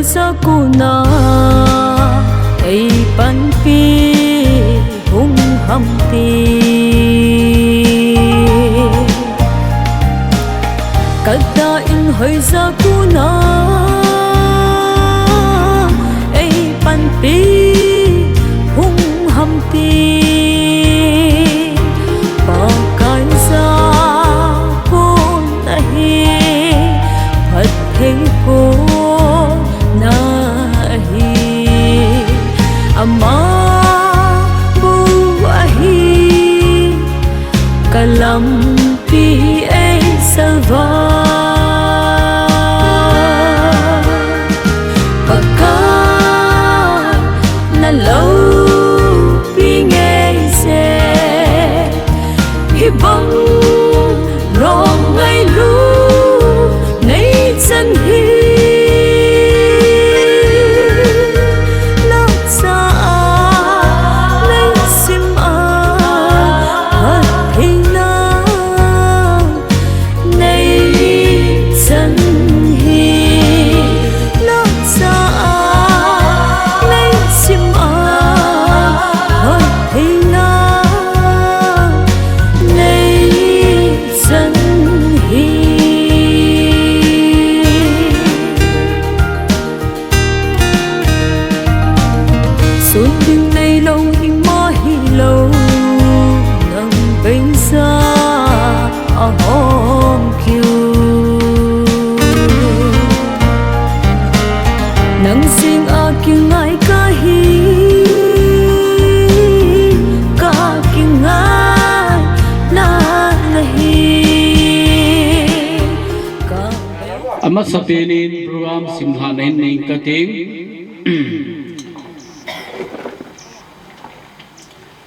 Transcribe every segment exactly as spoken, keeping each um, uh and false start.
Hoijakona ei panpi hung ham ti. Kata in hoijakona ei panpi hung ham ti. Pakai ja kon ahi, phatthei kon ahi. Ama bou ahi, kalampi ei salva. Pakai naloupi ngei se, hibang lom ngailu nei chan hi. Nacha a nei sim a, phattheina nei chan hi. Nacha a nei sim a, phattheina nei chan hi. Sun ding neilou, ima hilou, nang beija a hom kiu. Nang jeng a kingai kahi, ka kingaina nahi. Ka Amasapen in program simlhahna hin nei kating.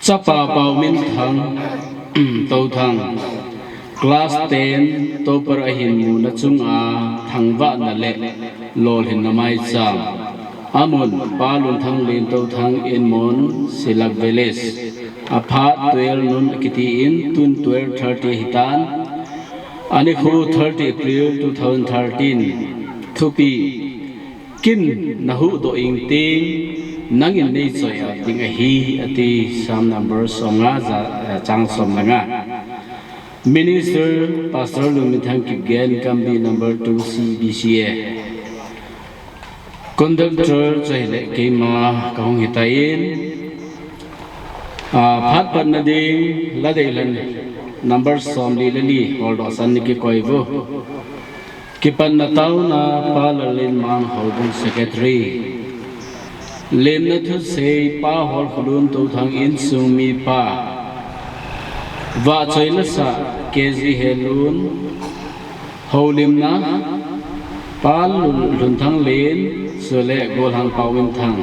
Chapa Paominthang, Touthang, class ten topper ahin muna chunga thangvahna le lolhinna maicham. Amun, Pa Lunthanglen, Touthang, Inmun, Silak Village. Aphat twelve noon akiti in, tun twelve thirty ahitan. Anikho thirty April two thousand thirteen. Thupi: Kin nahuhdoh ingting, nangin neichoi-at ding ahi, ati. Psalm number somnga, ja, eh, chang somnga. Minister Pastor Lunminthang Kipgen, Kambi number two C B C A. Conductor chu ahile keima kahung hitan. Ah, phat patna ding, Ladeilhan number somli le li, holdoh san ni kikoi uvo. Kipatna taona, Pa Lallenmang, Houbung Secretary. Lemna thusei, Pa Holkhulun, Touthang insung mipa. Vahchoi lasah, K G Helun. Houlimna, Pa Lun-, Lunthanglen, chule Golhang Paominthang.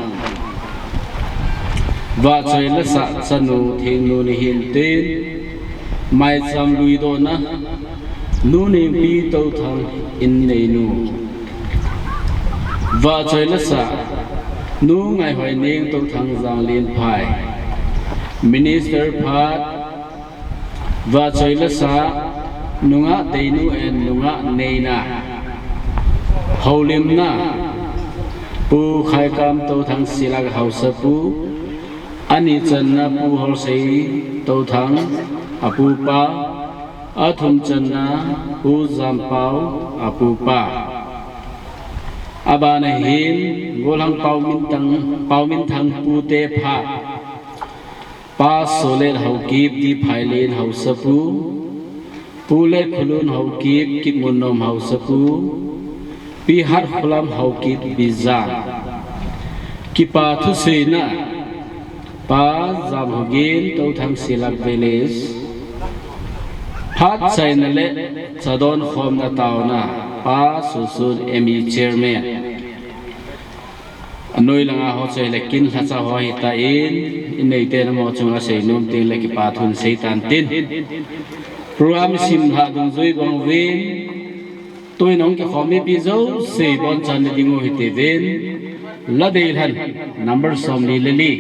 Vahchoi lasah chanu Thengnu nahin tin, maicham luidohna, Nu Nengpi, Touthang inneinu. Vahchoi lasah Nu Ngaihoineng, Touthang Janglienphai. Minister phat, vahchoi lasah Nungah Deinu and Nungah Neina. Houlimna, Pu Khaikam, Touthang Silak haosapu. Ani channa Pu Holsei, Touthang apupa. Athum channa Pu Jampao apupa. Abana hin Golhang Paominthang, Paominthang pute phat. Pa Solet Haokip, Diphailen haosapu. Pu Letkhulun Haokip, Kipmunnom haosapu. Pi Hatkholam Haokip, Bijan. Kipa thuseina, Pa Jamhogin, Touthang Silak Village. Phat chaina le chadon khomna taona, Pa Susun, M E Chairman. Anoi langa ho chu ahile kin lhacha ho ahitan, inneiten amaho chunga seinom tengle kipa thu hin seitan tin. Program simlhah dungjui bang uvin, tuin hung kikhom mipi jouse bonchan nei ding u hite uvin, Ladeilhan number somli le li.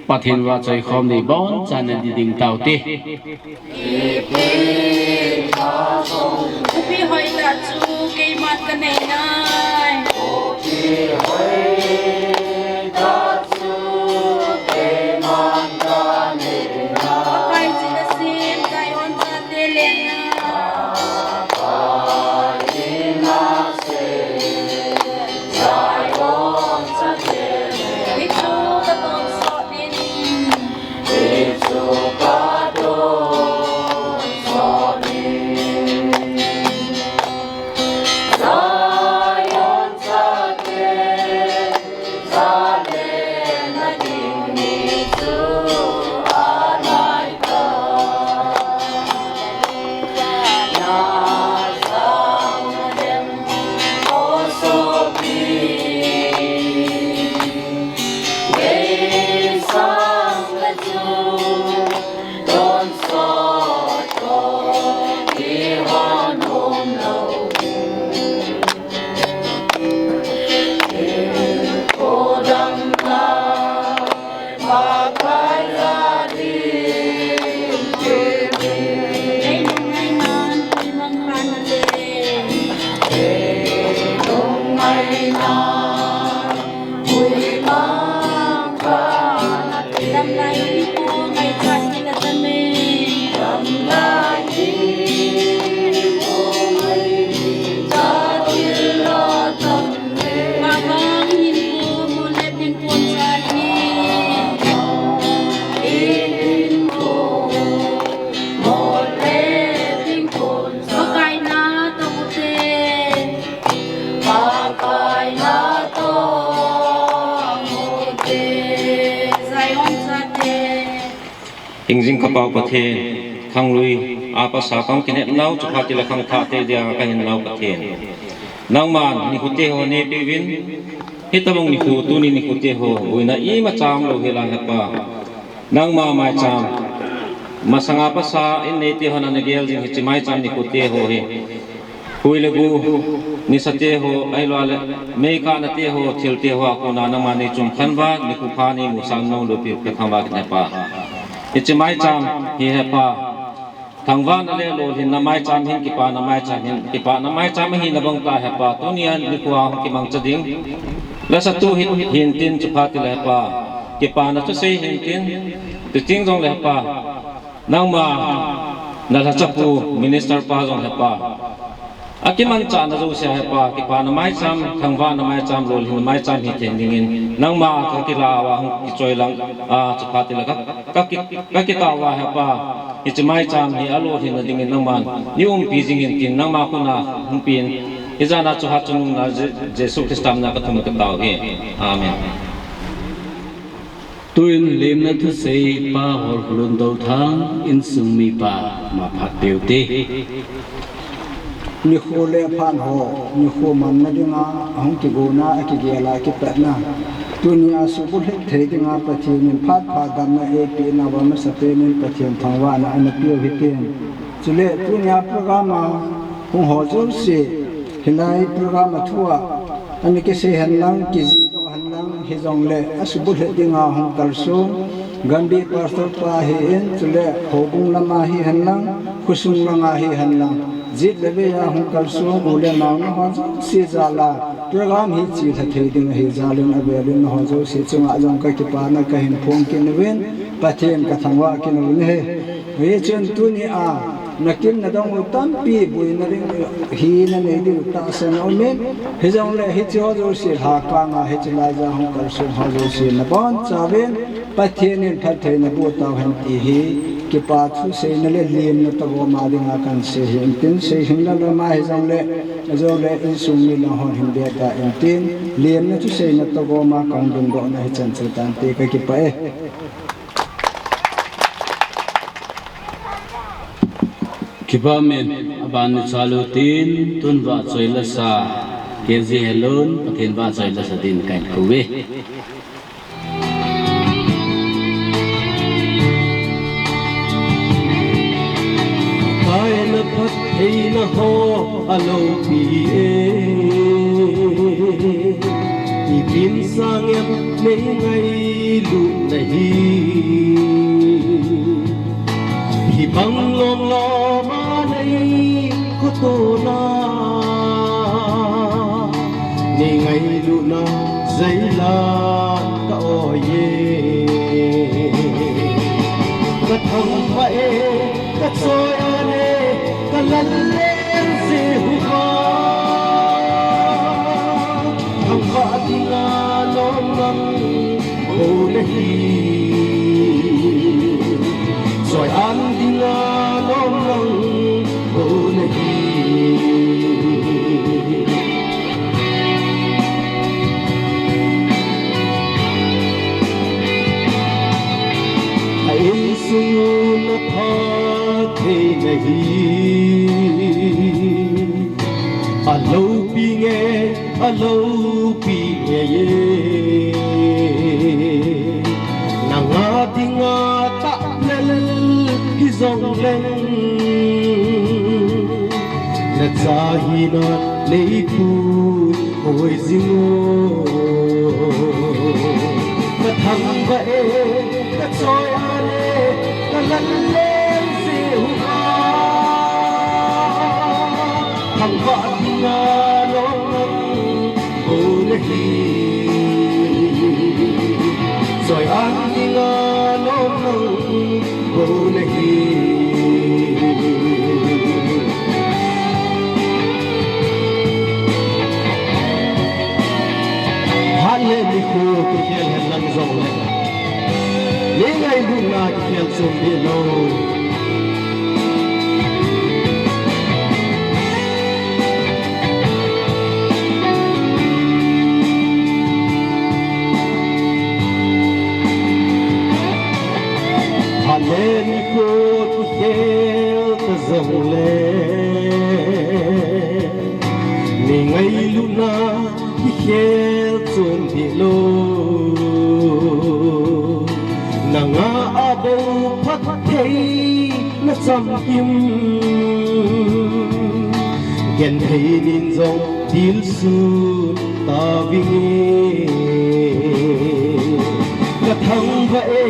Pathen vahchoi khom nei bonchan nei ding taute. Upi hoitah chu keiman kanei nai. Hingjing kapau Pathen, khanglui a pasa kang kinepnau, chuphat le khangthah te dia kahinnau Pathen. Nangman nikho te ho neipeh uvin, hitobang nikho tuni nikho te ho, boina imacha umlou hel a Hepa. Nangma maicham, masanga pasa in neite hon ana gel jing hiche maicham nikho te ho hi. Hui le gu, nisa te ho, ahilouleh, meikah na te ho, thil te ho, akona nangma neichung khan uva, nikho pha neimusah nom lou pi kathangvah in Hepa. Hiche maicham hi Hepa. Thangvahna le lolhinna maicham hin, kipana maicham hin, kipana maicham ahina bang tah Hepa. Tunia nikho a hung kimangcha ding. Lasatu hi, hintin chuphat le Hepa. Kipana thusei hintin. Tuching jongle Hepa. Nangma, nalhachapu, minister pa jong Hepa. Akimanchahna jouse Hepa, kipana maicham, thangvahna maicham, lolhinna maicham hithei dingin. Nangma kakilah uva hung kichoi lang, a, chuphat le ka, ka ki, kakitah uva Hepa. Hiche maicham hi alolhinna dingin nangman neiumpi jingin tin nangma khut a hung pen. Hijat a chu hatchungnung a Je-, Jesu Christa mina kathum katao hi. Amen. Tuin lemna thusei pa Holkholun Douthang, insung mipa, maphat peh ute. Nikho le phat ho, nikho manna dinga, ahung kigona, akigel a, akipatna. Tunia subulhit thei dinga, Pathen in phat pha damna eipeh nauva masapen in Pathen thangvahna ana peh u hitin. Chule tunia program a hung ho jouse, hilai program a thua, ana kisei henlang, kijih doh henlang, hijongle, asubulhit dinga hung kalsong, Gambih Pastor pa ahin, chule, houbung lama hihen lang, khosung langa hihen lang. Jet le vei a hung kalsong, u le nao naho jouse jal a, program hi chelha thei ding ahi jal in avel in naho jouse chunga jong kakipana kahin phong kit uvin, Pathen kathangvah kit uvin ahi. Hichun tunia, nakin nadong u tampi boina ding hi nanei diu tahsan aumin, hijongle hiche ho jouse lhakang a hiche laija hung kalsong ho jouse nabonchauvin, Pathen in phatthei naboh tauhen ti hi, kipa thuseina le lemna tagom a dinga kahin sei ahin tin, seilhing lam lama hijongle, ajole insung mi lang hon hin be ta in tin, lemna thuseina tagom a kahung dungdohna hichan chu tante kakipah e. Kipah in, aban ni chalu tin, tun vahchoi lasa, K G Helun, Pathen vahchoi lasa din kahin kou e. Kaina phattheina ho aloupi e. Ipin sangem nei ngailutna hi. Hibang lom lom a nei khotona. Nei ngailutna Ka oi e, ka thangvah e, ka choi an e, ka lal leng jeh uva. Thangvah dinga nom nang bou nahi, choi an dinga nom nang bou nahi. A insung u na pha thei nahi, a loupi nge, a loupi nge e. Nanga dinga tahlel hijong leng, na cha hina nei pui hoi jing o. Ka thangvah e, ka choi an e, ka lal leng jeh uva. Thangvah dinga nom nang bou nahi, choi an dinga nom nang bou nahi. Phat le nikho kikhel hen lang jongle, nei ngailutna kikhel chom deh lou. Phat le nikho kikhel ta jongle, nei ngailutna kikhel chom deh lou. Nanga bou phattheina chamkim, genthei nin jong tilsun tauvin e. Ka thangvah e,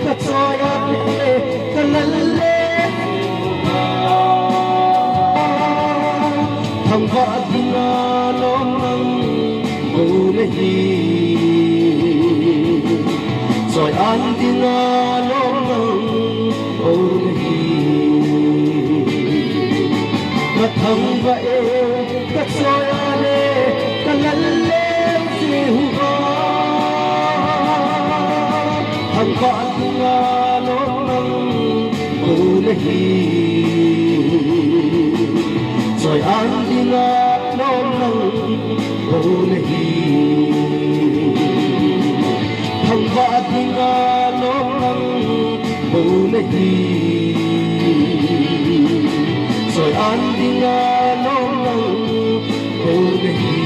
ka choi an e, ka lal leng. Thangvah dinga nom nang bou nahi, choi an dinga nom nang bou nahi. Ka thangvah e, ka choi an e, ka lal leng jeh uva. Thangvah dinga nom nang bou nahi, choi an dinga nom nang bou nahi. Thangvah dinga nom nang bou nahi, choi an dinga nom nang bou nahi.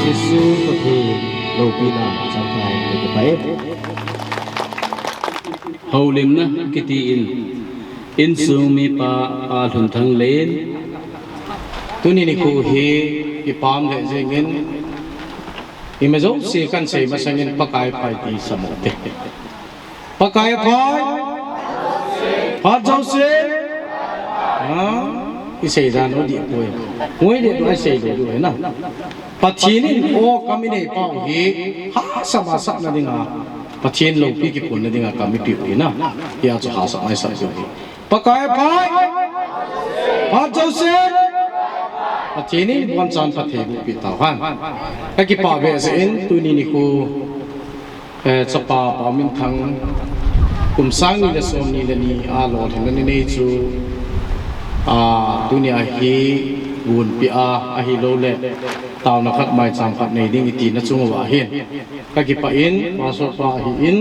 Jesu Pathen loupina chang tai, ka kipah e. Houlimna kiti in, insung mipa a Lhunthang Len, tuni nikho hi kipah le jingin, ima jouse kan sei masangin Pakai phai ti sam u te. Pakai phai. Phat jouse. Ha? I sei dan u dih poi. Ngoi le tu a sei le tu na. Pathen in o kam i nei pau hi, hahsa masa na dinga, Pathen loupi kiphonna dinga kam i piu hi na. Hia chu hahsa masa diu hi. Pakai phai. Phat jouse. Pathen in bonchan phatthei boh pi tau hen. Ka kipah behseh in tuni nikho, eh, chapa Paominthang kum sang ni le som ni le ni a lolhinna ni nei chu, a, tuni a hi gunpi a, ahilou le taona khat maicham khat nei ding i tina chung uva hin, ka kipah in, pastor pa ahi in,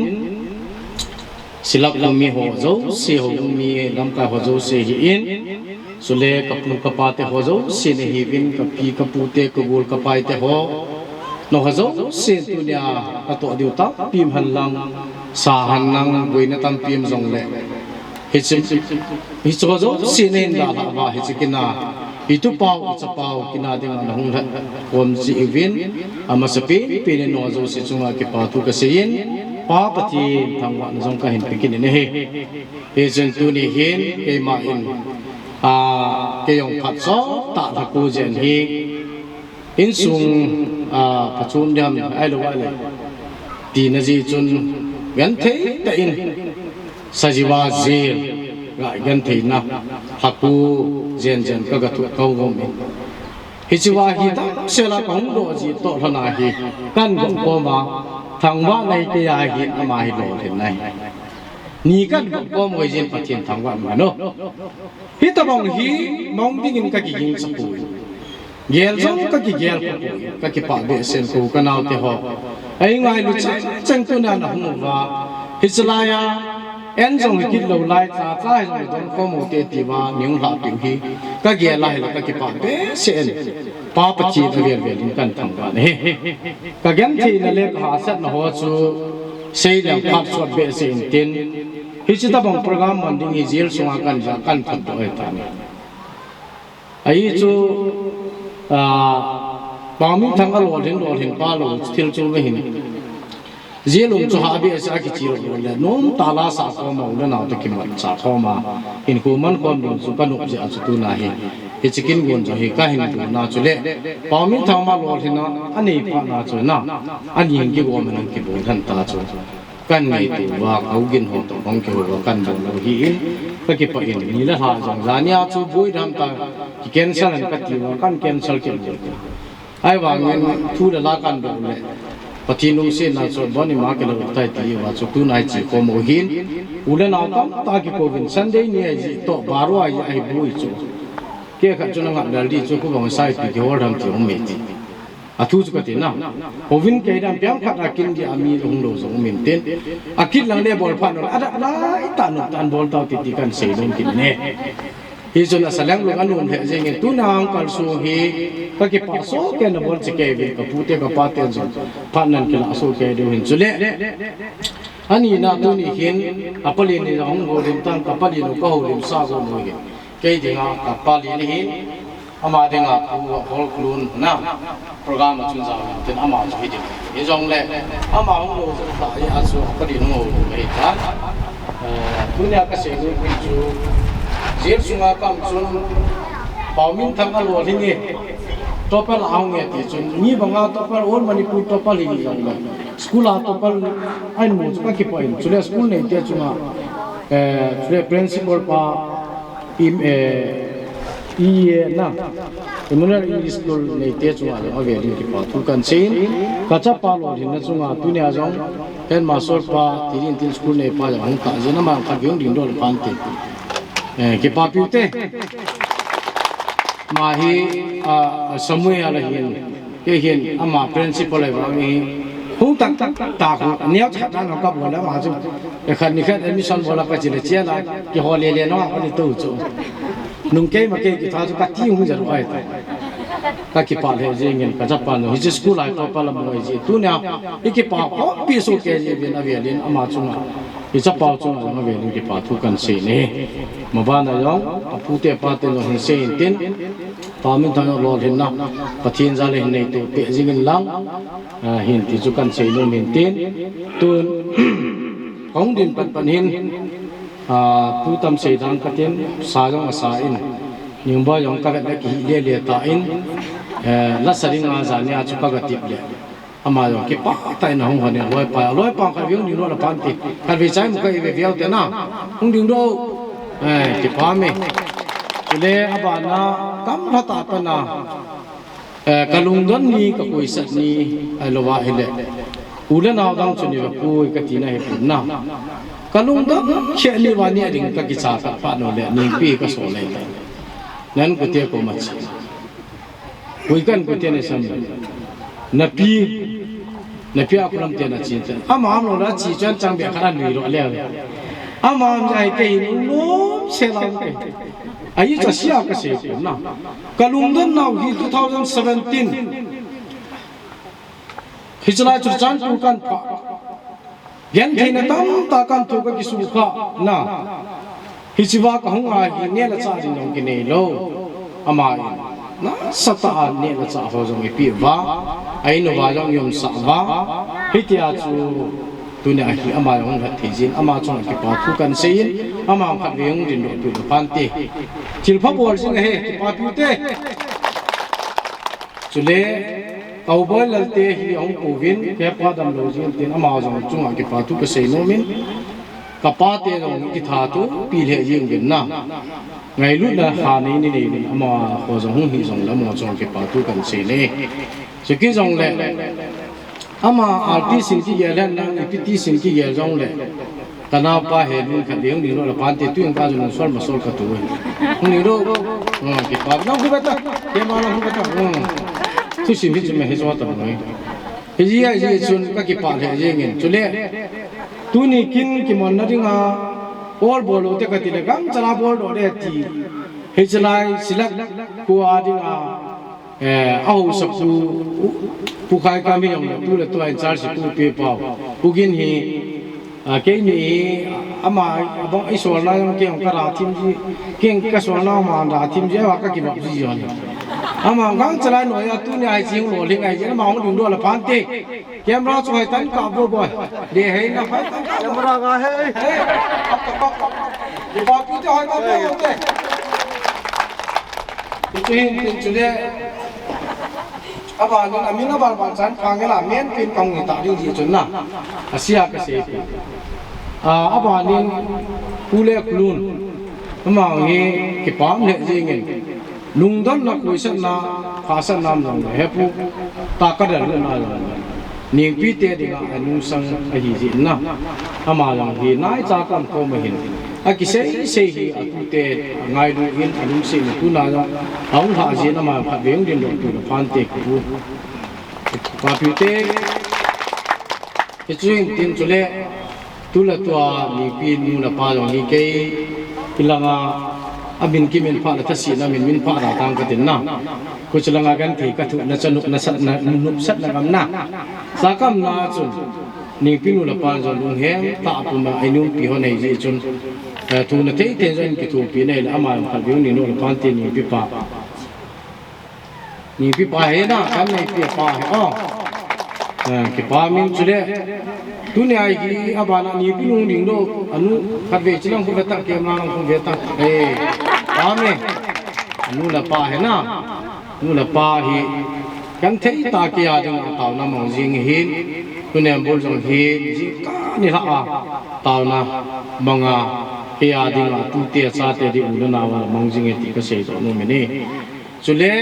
Silak um mi ho jouse, houbung mi lamkai ho jouse hi in, chule ka pu ka pa te ho jouse na hi uvin, ka pi ka pu te, ka gol ka pai te ho, nangho jouse tunia na toh diu tampi um hen lang, sa hen lang, boina tampi um jong le. Hiche, hiche ho jouse na hin dalha uva, hiche kin a, i tupau, i chapau, kin a dinga na hung lhat khom ji uvin, amasapen pen in nangho jouse chunga kipa thu ka sei in, Pa Pathen thangvahna jong kahin pe kit in ahi. Hichun tuni hin keima in, a, kei jong phat chomtah lhaku jeng hi insung, a, phachom ding ham ahilou ahile tina jeh chun genthei tah in Sajiwa jail ga gentheina lhaku jenjen kaga thu kaga um in. Hichea hi damsel a kahung doh ji toh lhon ahi. Kahin gom koma, thangvahna hi kei ahin, ama hi lolhinna ahi. Ni kahin gom kom hoi jin Pathen thangvahna ahi. Hitobang hi mong dingin kakiging sapoi. Gel jong kakigel khapoi, kakipah behseh in kou kanaote ho. Eingailu chengcheng tuna nahung uva. Hiche laiya, en jong hi kit lou lai, chacha hi jong hi don khom u te tia nahung lhahpeh u hi kagel a ahile kakipah behseh in. Pa Pathen avel vel in kahin thangvah nahi. Kagentheina le kahahsatna ho chu seileng phat sot behseh intin. Hiche tobang program man ding hi jail sunga kahin ja kahin phatdoh ahitai. Ahi chu, a, Paominthang alolhin, lolhin pa lou, thil chu ve hin. Jail um chu ha behseh a kichil lou le, nomtah la sah khom a, u le nao toh kimatcha khom a, hinkho man khom ding chu kanop jeh a chu tuna hi. Hiche kin gon chu hi kahin gonna chule, Paominthang ama lolhinna anei phat na chu na, ani hin kigom in kibol lhon ta chu. Kahin ngaito uva, kahou gin ho toh kahung kihou uva kahin bol u ahin, kakipah in, ni le lha jong, jania chu boi dam ta, ki cancel hen kati uva, kahin cancel kit u. Ahivangin thu le la kahin bol le, Pathen lungsetna chu abon in ima kilou tai ti uva chu tuna hi che khom u ahin, u le nao tamtah kikouvin, Sunday ni ahi jeh toh, baro ahi, ahi boi chu. Kei khat chu nangah lel di chu, khubang saipi kihol dam ti um e ti. Athu chu kati na. Hovin kei dam piang khat a kin dia mi hung lou jong um intin. Akit lang le bol phat nung, adap lai tah nung tan bol tau ti ti kahin sei nom kit ne. Hichun asa leng lung anom lheh jengin tuna hung kalsong hi kakipah soh kei in nabol cheh kei uvin, kapute kapate jong phat nan kilah soh kei diu hin chule. Ani na tuni hin, apali ni hung houlim tan, kapali nu kahoulimsah got u hin. Kei dinga kapali ni hin, ama dinga Pu Holklun na program a chun jao intin ama chu hiding. Hijongle, ama hung lou jong ta hi a chu apali nu hung lou ahitan. Eh, tunia kasei nom chu, jail sunga kaum chun, Paominthang alolhin e, topper ahung e ti chun, mi banga topper, all Manipur topper hi jongle, school a topper ahin mu chu kakipah in, chule school neite chunga, eh, chule principal pa, Im, eh, E A na, Emmanuel English School neite chunga jong avel in kipa thu kahin seiyin, kachapa lolhinna chunga tunia jong headmaster pa, ti ding tin school neipa jong hung ta jin, ama khat hung dingdoh le phan tin. Eh, kipapi u te. Ama hi, ah, Samuel ahin. Kei hin ama principal ahi vang hi hung tak tak tak tak hu, aneo khat dan ho kabol le ama chu, eh, khat ni khat admission bol a kachi le chia la, kihol le le nung a kani tou chu. Nung keima kei kitha chu kati hung jat u ahitai. Kakipah lheh jengin kachapa nu hiche school a hi topper amu ahi jeh. Tunia, ikipa khompi soh kei jeh uvin avel in ama chunga, ichapa u chunga jong avel in kipa thu kahin sei ne. Mabana jong, apute apate jong hin sei intin. Paominthang lolhinna, Pathen jal a hin neito peh jingin lang, ah, hin ti chu kahin sei nom in tin. Tun, kahung din pat pat hin, ah, thu tam sei dang katin, sa jong asa in, Nungboi jong kavet le kihi le le tan, eh, lasa dinga jania chu kaga tip le. Ama jong kipah tah in ahung hon in, aloipa, aloipa khat vei hung dingdoh le phan ti. Khat vei chai mu ka i ve viau te na. Hung dingdoh. Eh, kipah me. Chule abana, kam lha tah pana. Eh, kalungdon ni, kakoisat ni, ahilou va ahile. U le nao dang chu ni va koi kati na hi pun na. Kalungdon kheh ni va ni a ding kakicha khat pha no le, ni pi kasol le. Nan kute koma chi. Koi kan kute ne sam. Napi, napi a kulam te na chi te. Ama am lo la chi chan chang be khat a lui lo le. Ama am jai ke in um se la ke. Ahi cha sia kasei na. Kalungdon nau hi two thousand seventeen. Hiche lai chu chan tu kan pha. Gentheina tamtah kahin thoh kakisukha na. Hichea kahung a hi neh le chah ding jong kinei lou. Ama in nasatah a neh le chah ho jong eipeh uva. A in uva jong eihomsah uva. Hitia chu Tunia hi ama jong hung lhat thei jin, ama chunga kipa thu kan seiyin, ama khatvei hung dindoh peh le phante. Thilpha bol jing ahi, kipapi u te. Chule, Cowboy Lalte hi ahung pouvin, kei pa damlou jin tin ama jong chunga kipa thu kasei nomin. Kapa te jong kitha thupi lheh jeng uvin na. Ngailutna kha nei ni nei uvin, amaho jong hung hi jongle amaho chunga kipa thu kan sei e. Chukit jongle, ama artist in kigel hen lang, ipi ti sin kigel jongle, kanaopa Helun khatvei hung dindoh le phante, tuin ka jong sol ma sol katoh e. Hung dindoh. Hmm, kipa, nang khu ve ta. Kei ma nang khu ve ta. Hmm. Thusim hi chu me hi jo ta noi. Hijeh a, hijeh chun kakipah lheh jengin. Chule, tuni kin kimonna dinga, bol bol u te katile, gangchala bol doh le ti. Hichelai, Silak khua dinga, eh, ahaosapu, Pu Khaikam hi jong le, tu le tua in charge Pu Pepau. Pu Gin hi, a, keini hi, ama, abang, isolna jong kei jong kara thim ji, kei kasolna ama da thim ji, awa kakivop ji jong. Ama gangchala noiya tunia hiche hung lolhing ahi jeh in, ama hung dingdoh le phante. Camera chu hoitan kap vo boi. De hei na hoitan kap vo. Camera nga hei. Hei. Kap, kap, kap, kap. Kipapi u te hoitan kap vo te. Hichu hin tin chule. Abanin amin aban ban chan phang ela men pin kong ni ta ding ji chun na. Asia kasei pi. A, abanin Pu Leklun. Ama hi kipah lheh jengin. Lungdonna, koisatna, khahsatna um jongle, hepu, ta kadalna jongle, Nengpi te dinga anungsang ahi jeh in na. Ama jong hi naicha kam khom ahin. Akisei sei hi atute ngailu in alungset in tuna jong ahung lhah jeh in ama khatvei hung dindoh peh le phante kipu. Papi u te. Hichu hin tin chule. Tu le tua Nengpi nu le pa jong hi kei, hilanga, amin kiminphah le thasetna min minphah da tang katin na. Khuche langa genthei kathu na chanuk na satna, nupsatna gam na. Sakamna chun, Nengpi nu le pa jong lunghem tah a puma, ainunpi hon ahi jeh chun, eh, thuna thei thei jong in kithopi nei le ama jong khatvei hung dindoh le phante Nengpi pa. Nengpi pa hi na, kan Nengpi pa hi, oh. Eh, kipa min chule. Tunia hi abana Nengpi nu dingdoh, anu khatvei chu lang khu ve ta, camera lang khu ve ta. Eh, pa me. Anu le pa hi na. Nu le pa hi. Kan thei tah a kei a dinga taona mang jing hin. Tunia bol jong hin, jingkah nilhah a taona manga kei a dinga tute chate ding u le nao a mang jing e ti kasei doh nom e. Chule,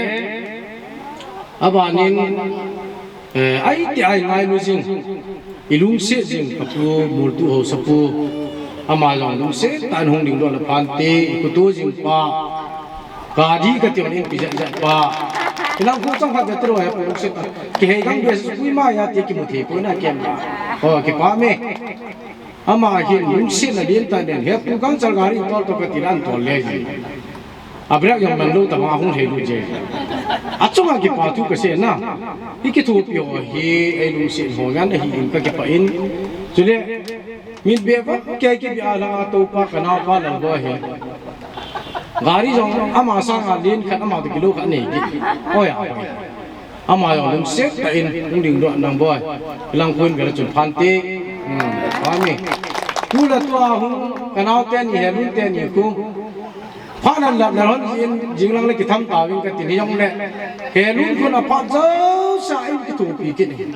abanin, eh, aiti ai ngailu jing, ilungset jing, kapu, multu haosapu, ama jong lungset tah in hung dingdoh le phante, ikhuto jing pa, kadi kati hon in pi jat jat pa. Ilang khu chang khat jat tero he pu lungset tah. Kihei gang bia su pui ma ya ti kimu thei poi na kem. Oh, kipa me. Ama hin lungsetna ding tah in, hepu gangchal gari tol to kati nan tol le ji. A brake jong man lou tah banga hung lhei lut jeng. Achunga kipa thu kasei na. Ikithopi ho hi, eilungset ho ngen ahi in kakipah in. Chule, min be va kei kibe a langa toupa kanaopa Lalboi hi. Gari jong ama sanga len khat ama toh kilou khat nei kit. Oi a, oi. Ama jong lungset tah in hung dingdoh nang boi. Kilang khun vela chun phante. Hmm, phante. Pu le tua hung, kanao teni, Helun teni khu. Phat nan lap nan hon jin, jinglang le kitham tauvin katin hijongle. Helun khun aphat jouse a in kithopi kit in.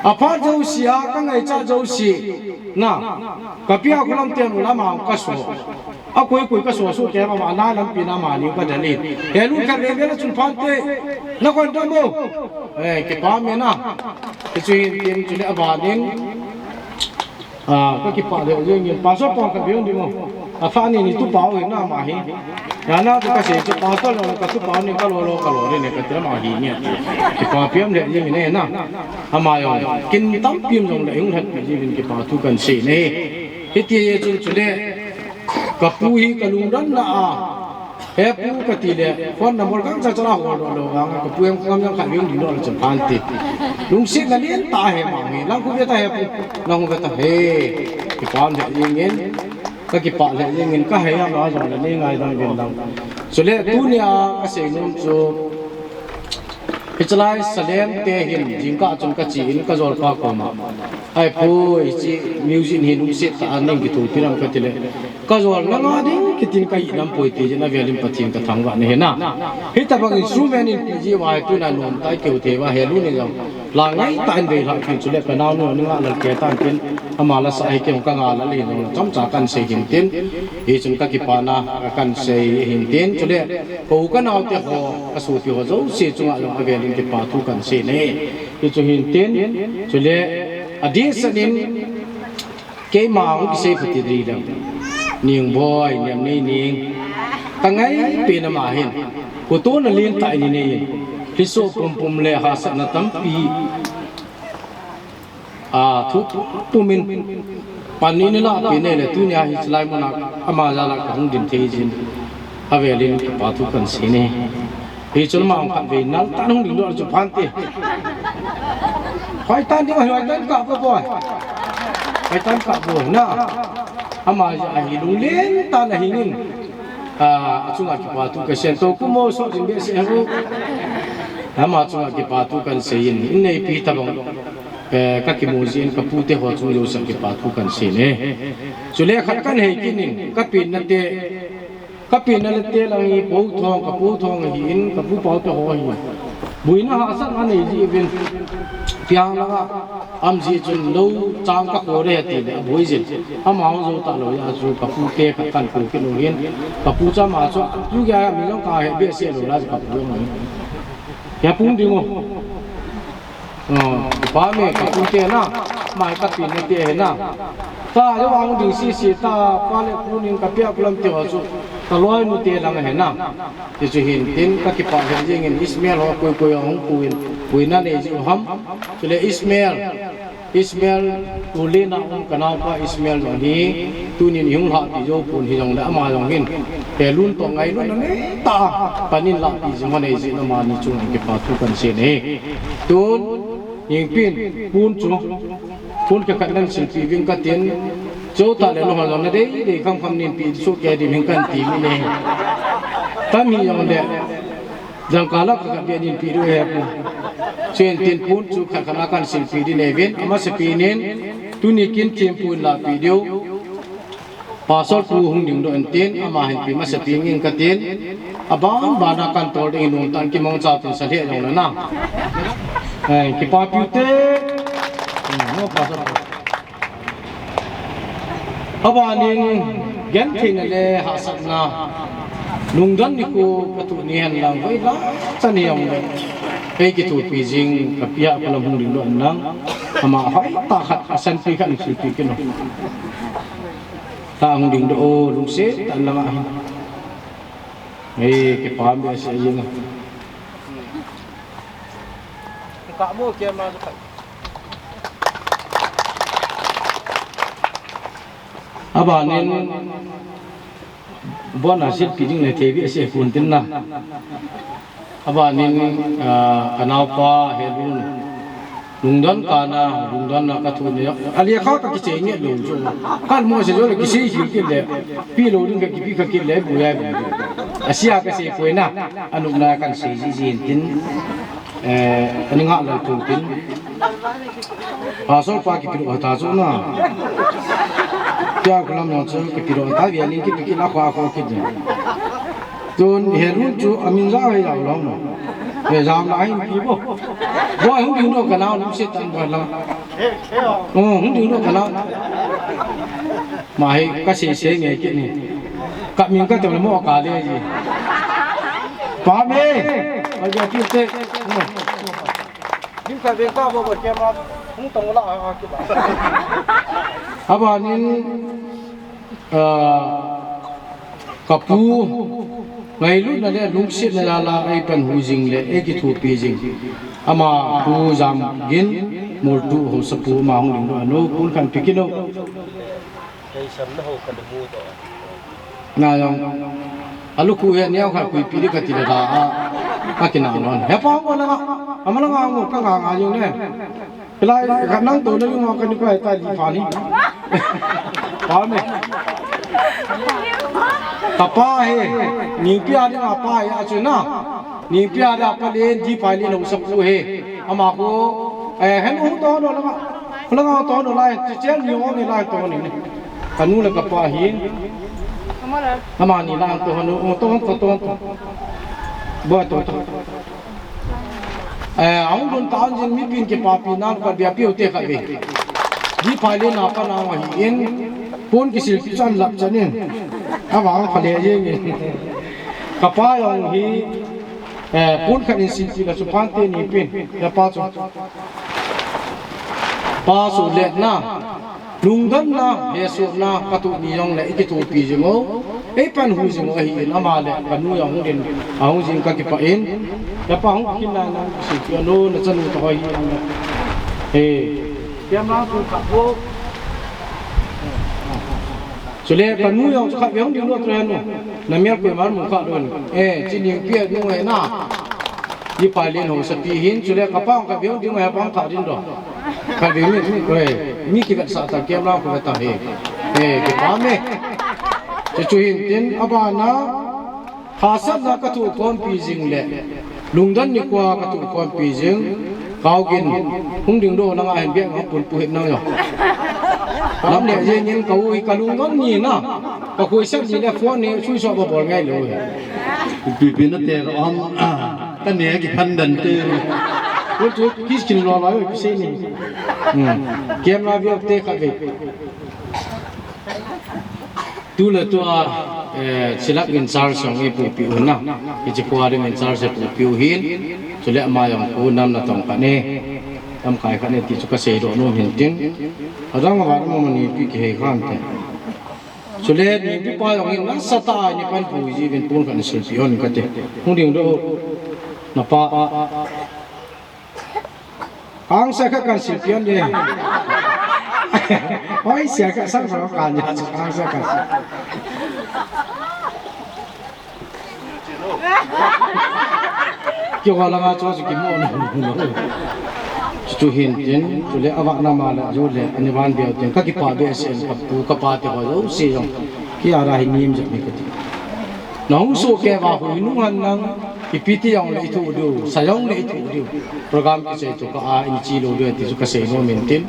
Aphat jouse a kangaichat jouse. Na, kapia khu lam teni lama kaso. Akoi koi kaso so kei mama nai lampi na mani kadalin. Helun khat veve la chun phante. Nakon dam mo. Eh, kipa me na. Hichu hin tin chule abanin. Ah, kakipah lheh jengin. Pastor pang khat veu ding o. Apha ni ni tupa u hin ama hi. Nana tu kasei chu pastor lo katupa u ni kalo lo kalo ni kati ama hi ni. Kipa piam lheh jengin na. Ama jong. Kin tampi um jongle hung lhatpi jengin kipa thu kan sei e. Hiti chun chule. Kapu hi kalungdonna a. Hepu kati le, phone number kang cha cha la hol doh lou vang, kapu em kam jang khat veu ding doh le chun phante. Lungsetna lentah a he ma nge, lang khu ve ta hepu, lang khu ve ta he. Kipah lheh jengin, kakipah lheh jengin, kahei a la jong le nei ngaidam uvin lang. Chule tunia kasei nom chu, Hichelai Salem te hin jingkah chun kache in kajolpa koma, "Ahi poi, hiche music hi lungset tah a nei kithopi nam," kati le, "Kajol nanga ding kiti in kahi nam poi," tin avel in Pathen kathangvah in ahi na. Hitabang instrument in peh jeh uva hi tuna nomtah a keu thei uva, Helun in jong la ngaitah in veilhah peh in, chule kanaonu ning a lal keh tan tin, ama la sa hi keu kanga lal hin jong chomcha kahin sei hin tin, hichun kakipana kahin sei hin tin, chule ka u kanao te ho, kasopi ho jouse chunga jong avel in kipa thu kahin sei e. Hichu hin tin, chule adeh seh in keima hung kisei pha ti ding lou. Ning boi, niam nei ning. Ka ngaipi na ma hin. Kutona lin ta ini nei. Lhiso pumpum le hahsatna tampi. A, thu pumin. Pan ni ni la pi nei le tunia hichelai muna ama jal a kahung ding thei jin. Avel in kipa thu kahin sei e. Hichun ama hung khatvei nal tah in hung ding doh chu phan te. Hoitah in ding, hoitah in kah vo boi. Hoitah in kah vo na. Ama jeh a hi lunglen tah in ahin. A, achunga kipa thu kasei in, tou kumo so jing behseh ho. Ama chunga kipa thu kahin sei in, in neipi tabang. Eh, kakimu jeh in kapu te ho chung jouse a kipa thu kahin sei e. Chule khat kahin hei kit in, kapenna te Kapenna le te lang hi po thong, kapu thong ahin, kapu pau te ho ahin. Boina hahsatna nei jeh uvin. Piang langa, am jeh chun lou chang kakho ding ahi ti le, aboi jin. Amaho jou talou jeh a chu kapu te khat kahin kou kit u hin. Kapu chu ama chu, tu gei a mi jong kahe behseh lou lai chu kapu jong ahin. Hia pung ding u. Oh, pa me kapu te na, mai kapenna te ahi na. Tua jong ahung ding sese ta, pa le pu nin kapia kulam te ho chu, kaloinu te lang ahi na. Hichu hin tin kakipa lheh jeng in Ismael ho koi koi ahung kou in, boina nei jeh u ham. Chule Ismael, Ismael u len a um kanaopa Ismael jong hi, tunin ihung lhahpi jou pon hijongle ama jong hin. Helun toh ngailutna nei tah a, pan in lahpi jing ho nei jeh in amani chunga kipa thu kahin sei e. Tun, Hingpin, pon chu, pon khat nan silpeh uvin katin, chutah le nahol jong nadei dei kham kham nin peh soh kei ding hin kahin ti in ahi. Tam hijongle, jangkah lah khat beh nin peh diu ahi pon. Chuin tin pon chu khat khat a kahin silpeh ding ahi uvin, amasapen in, tuni kin thempu in lahpeh diu. Pastor pu hung dingdoh in tin, ama hin peh masa ding in katin, aban ban a kahin tol ding in nungtan kimangcha tin sa lheh jong le na. Eh, kipapi u te. Hmm, no, Pastor pu. Abanin, gentheina le hahsatna. Lungdon nikho kathoh ni hen lang, hoilang chan hijongle. Ei kithopi jing, kapi a kalam hung dingdoh in lang. Ama hoitah khat, asanpi khat in silpeh kit un. Tah hung dingdoh o, lungset tah in lang ahi. Ei, kipa behseh jeng. Abanin, bon a silpeh ding le thei behseh pon tin na. Abanin, ah, kanaopa Helun. Lungdon kana, lungdon na kathoh ni. Alekha kakichai nge lou chu. Kalmo se jo le kisei hi kit le. Peh lou ding kakipi kha kit le, bu ya bu. Asia kasei poi na. Anop na kahin sei ji ji in tin. Eh, ani ngah lou chu tin. Pastor pa kipedoh ta chu na. Pia kulam no chu kipedoh ta, bia ning kipe kit la kho kho kit. Tun Helun chu amin ja hei jao lou. He jam na hin pi bo. Bo hung dingdoh kanao lungset tah in bo la. Oh, hung dingdoh kanao. Ma hei kasei sei nge kit ni. Ka min ka tong le mo ka le ji. Pa me. Pa ja ti te. Lim kha ve ka bo bo ke ma. Hung tong la ha ha ki ba. Abanin, ah, kapu ngailutna le lungsetna jal a eipanhu jing le, eikithopi jing. Ama Pu Jamgin, Moltu haosapu ama hung ding doh a, nu kun khan pi kit o. Kei sam na ho ka na mu to. Na jong. Alukhu he neo kha khuipi ding kati le da a. Ka kina lon. He pa ko la. Ama la nga ngo ka nga nga jong ne. Pilai ka nang to na jong ka ni ko he ta li pa ni. Pa me. Ka pa he. Ni pi a ding a pa he a chu na. Ningpi a da pa len, di pa len ho sa ku he. Ama ko, eh, hen ho to no lama. Langa to no lai, ti chel ni ho ni lai to ni. Kanu le kapa hin. Ama ni lang to no, to to to to. Bo to to. Eh, ang dun ta ang jin mi pin kipapi nan ka bia piu te kha ve. Di pa len na pa na wa hi in. Pon kisil pi chan lap chan in. Ama ang pa le ye ni. Kapa jong hi. Eh, pon khat in silpi la chu pante ni pin, ya pa chu. Pa chu letna, lungdonna, hesohna, ka tuh ni jong le, i kithopi jing u, ei pan hu jing u ahi in, ama le, ka nu jong hung din, a hung jing ka kipah in, ya pa hung kin na na, silpi a nu, na chanu ta hoi hi in. Eh, ya ma chu ka bo. Chule ka nu jong chu khat ve hung ding lo tre nu. Na mial koi mar mun kha don. Eh, chi ning pia nu he na. Di pa len ho sa pi hin chule ka pang ka ve hung ding he pang kha din do. Ka ve mi, oi, mi ki vet sa ta kiam lang ko ta he. Eh, ki pa me. Chu chu hin tin a ba na. Hahsatna ka tuh khompi jing le, lungdon nikho a ka tuh khompi jing, Kaogin, hung ding doh nang a hin biak nang pun puhit nang jo. Lam le jeng in ka u hi ka lungdon ni na, ka khoisat ni le phone ni switch off a bol ngai lou hi. Pipi na te ka om, ah, ka ne ki phan dan te. Ko chu kis kin lo lo ki se ni. Hmm. Kiam na biak te ka ve. Tu le tu a, eh, silak in charge jong i pupi u na. Hichi kua ding in charge pupi u hin. Chule ama jong khu nam na tong kane. Nam kai kane ti chu ka sei doh nom hin tin. Adang a vat mo ni pi ki hei khan te. Chule ni pi pa jong in na sa ta ni pan pu ji vin pun kan sil pi on ka te. Hung ding doh. Na pa. Kangsa kha kan sil pian de. Hoi sia kha sang sang kan ya chu kangsa kha. Kio wala nga chu chu kimo na. Chu hin tin, chule awa na ma la ju le, ani van bia tin, ka kipa be sen ka pu ka pa te ho lo si jong. Ki ara hi nim jong ni ka ti. Nong su ke wa hu nu han nang, ipi ti jong le i thu diu, sa jong le i thu diu. Program ki sei tu ka a in chi lo diu ti chu ka sei nom in tin.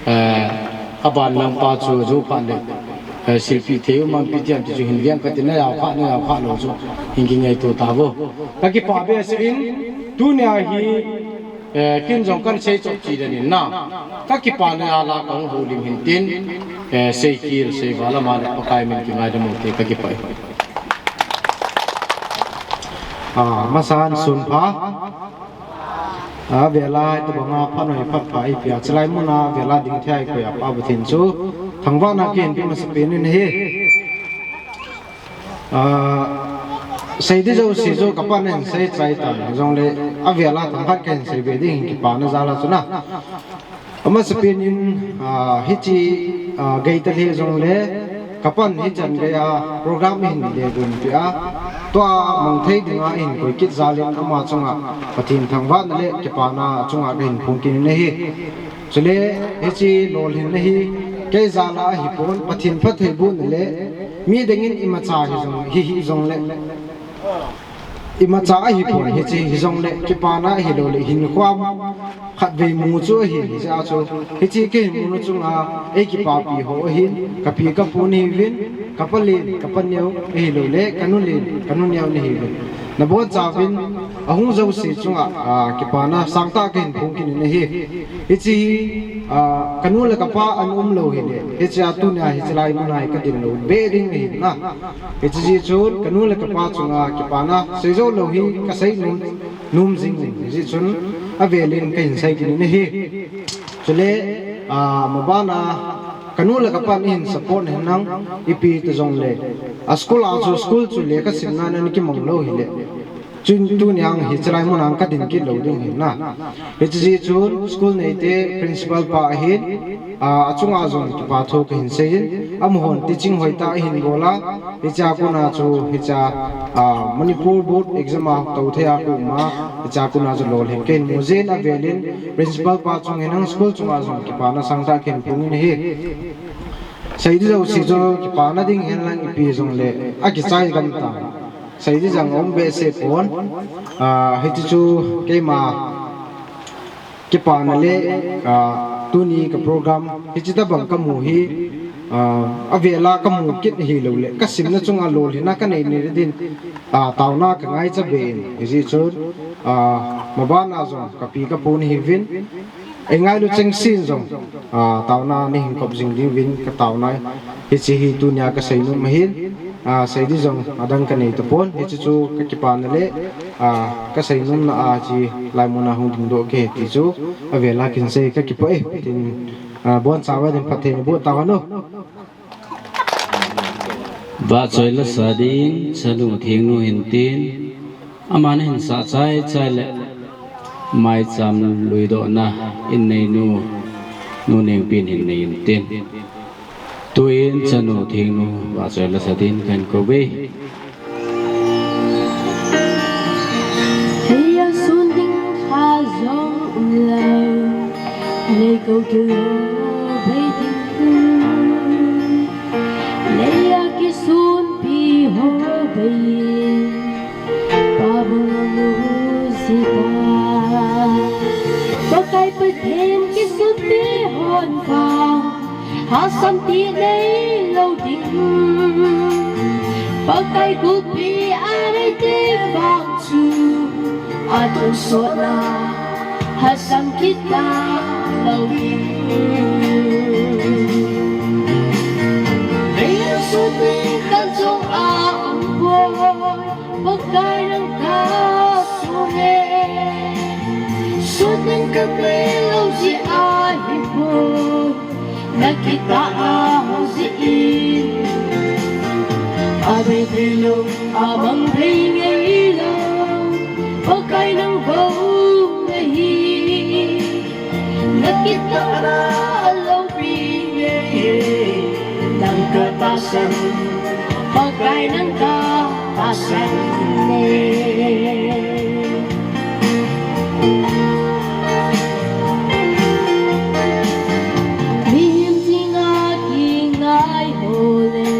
Eh, a ban lang pa chu ju pha le. Eh, silpi thei u man pi tiam ti chu hin viang ka tin na yau kha, na yau kha lo chu. Hin ki ngai tu ta vo. Ka kipa be se in, tu nia hi, eh, kin jong kan sei chop chi den in na. Ka kipa na ya la ka hung hu lim hin tin. Eh, sei kil, sei va la ma le Pakai min ki ngai da mo te ka kipa. Ah, masan sun pha. Ah, vela tabanga phanoi phat pha i pia. Chilai muna vela ding thei koi a pa Pathen chu. Thangvahna kin pi masa pen in hi. Ah, sei di jo si jo ka pan in sei chai ta. Jong le a vela thangkhat ken sei be ding kipa na jala chu na. Ama sapin in, ah, hichi, ah, gei ta le jong le, ka pan hi chan gei a, program hin le gun pi a, tua mang thei ding a hin koi kit jal in ama chunga, Pathen thangvahna le kipana chunga ka hin phung kin in ahi. Chule, hichi lolhin na hi, kei jal a hi pon, Pathen phattheibohna le, mi ding in imacha hi jong, hi hi jong le. Imacha ahi pon hichi, hi jong le, kipana ahi lo le, hin khuam khat vei mu chu ahi, hi ja chu. Hichi ka hin mu nu chunga, ei kipapi ho ahin, ka pi ka pu ni vin, ka pa len, ka pa neo, ahi lo le, ka nu len, ka nu neo ni hi vin. Na bon cha vin, ahung jo si chunga, a, kipana sangta ka hin phung kin in ahi. Hichi hi, a, ka nu le ka pa an um lo hi le, hichi a tunia hichi lai mun a hi ka din lo, be ding hi na. Hichi ji chun, ka nu le ka pa chunga kipana, sei jo lo hi, ka sei num, num jing jing. Hichi chun, a velin ka hin sei kin in ahi. Chule, a, mabana, ka nu le ka pa ni hin support hin nang, ipi ta jong le. A school a chu, school chu le ka sim na na ni ki mong lo hi le. Chun tuni ang hi chilai mun ang ka din kit lo ding hin na. Hichi ji chun school nei te principal pa ahin, a, achunga jong kipa thu ka hin sei in, amahon teaching hoi ta ahin bol a, hicha kuna chu, hicha, a, Manipur board exam a to thei a kuma, hicha kuna chu lolhin ka hin mu jin a velin, principal pa chung hin ang school chunga jong kipana sangta ka hin phung in ahi. Sei di jo si jo kipana ding hin lang ipi jong le, a kichai gam ta. Seidi jong aum behseh pon. Ah, hiti chu keima kipana le, ah, tuni ka program hichi tabang kamu hi, ah, avela kamu kit hilou le, kasimna chunga lolhinna kanei nei din, ah, taona kangai cha be in, hijeh chun, ah, mabana jong kapi kapu nahiuvin, eingailu chengsen jong, ah, taona nahin kop jing diuvin kataona, hichi hi tunia kaseinom ahin, ah, seidi jong adang kanei tapon, hichi chu kakipana le, ah, kaseinomna a chi laimun a hung dingdoh kei ti chu avela kin sei kakipah e, tin, ah, bonchauva din phatthei naboh tauvin o. Vahchoi lasa din, chanu thengnu hin tin, ama nahin sah chaichai le, maicham luidohna inneinu, Nu Nengpin hin nei in tin. Tuin chanu thengnu vahchoi lasa din kahin kouve. Leiya sun ding khat jong umlou, lei kou kilou bei ding. Leiya kisunpi ho bei, Pa bang nu jita. Pakai Pathen kisunpi hon pa, hahsat ti neilou ding. Pakai gulpi a neite vang chu, atonsotna hahsat kit talou ding. Leiya sun ding khat jong aumpoi, Pakai nang kasune. Sun ding kanei lou jeh ahipoi, nakitahna ho jeh in. Abei theilou, amang thei ngeilou, Pakai nang bou nahi. Nakitahna aloupi nge, nang katahsan, Pakai nang katahsan e. Mihem jinga kingai ho le,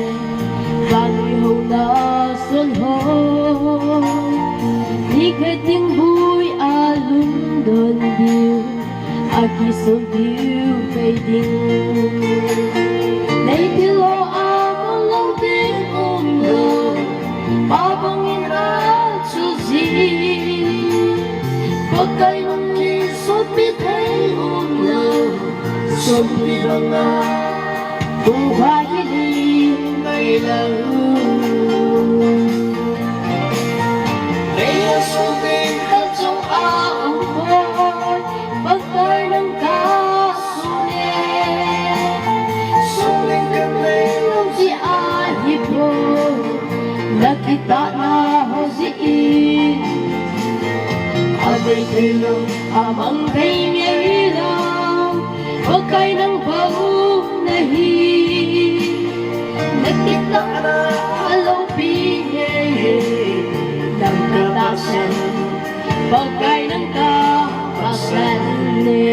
vannoi houna son ho, nikhat ding boi a lungdon diu, akisonpiu pei ding. Leithil ho a manglou ding umlou, Pa bangin achu jin. Pakai nang kisonpi thei umlou, sonpi banga, kouva hi ding neilou. Leiya sun ding khat jong aumpoi, Pakai nang kasune. Sun ding kanei lou jeh ahipoi, nakitahna ho jeh in. Abei theilou, amang thei ngeilou, Pakai nang bou nahi. Nakitahna aloupi nge, nang katahsan, Pakai nang katahsan e.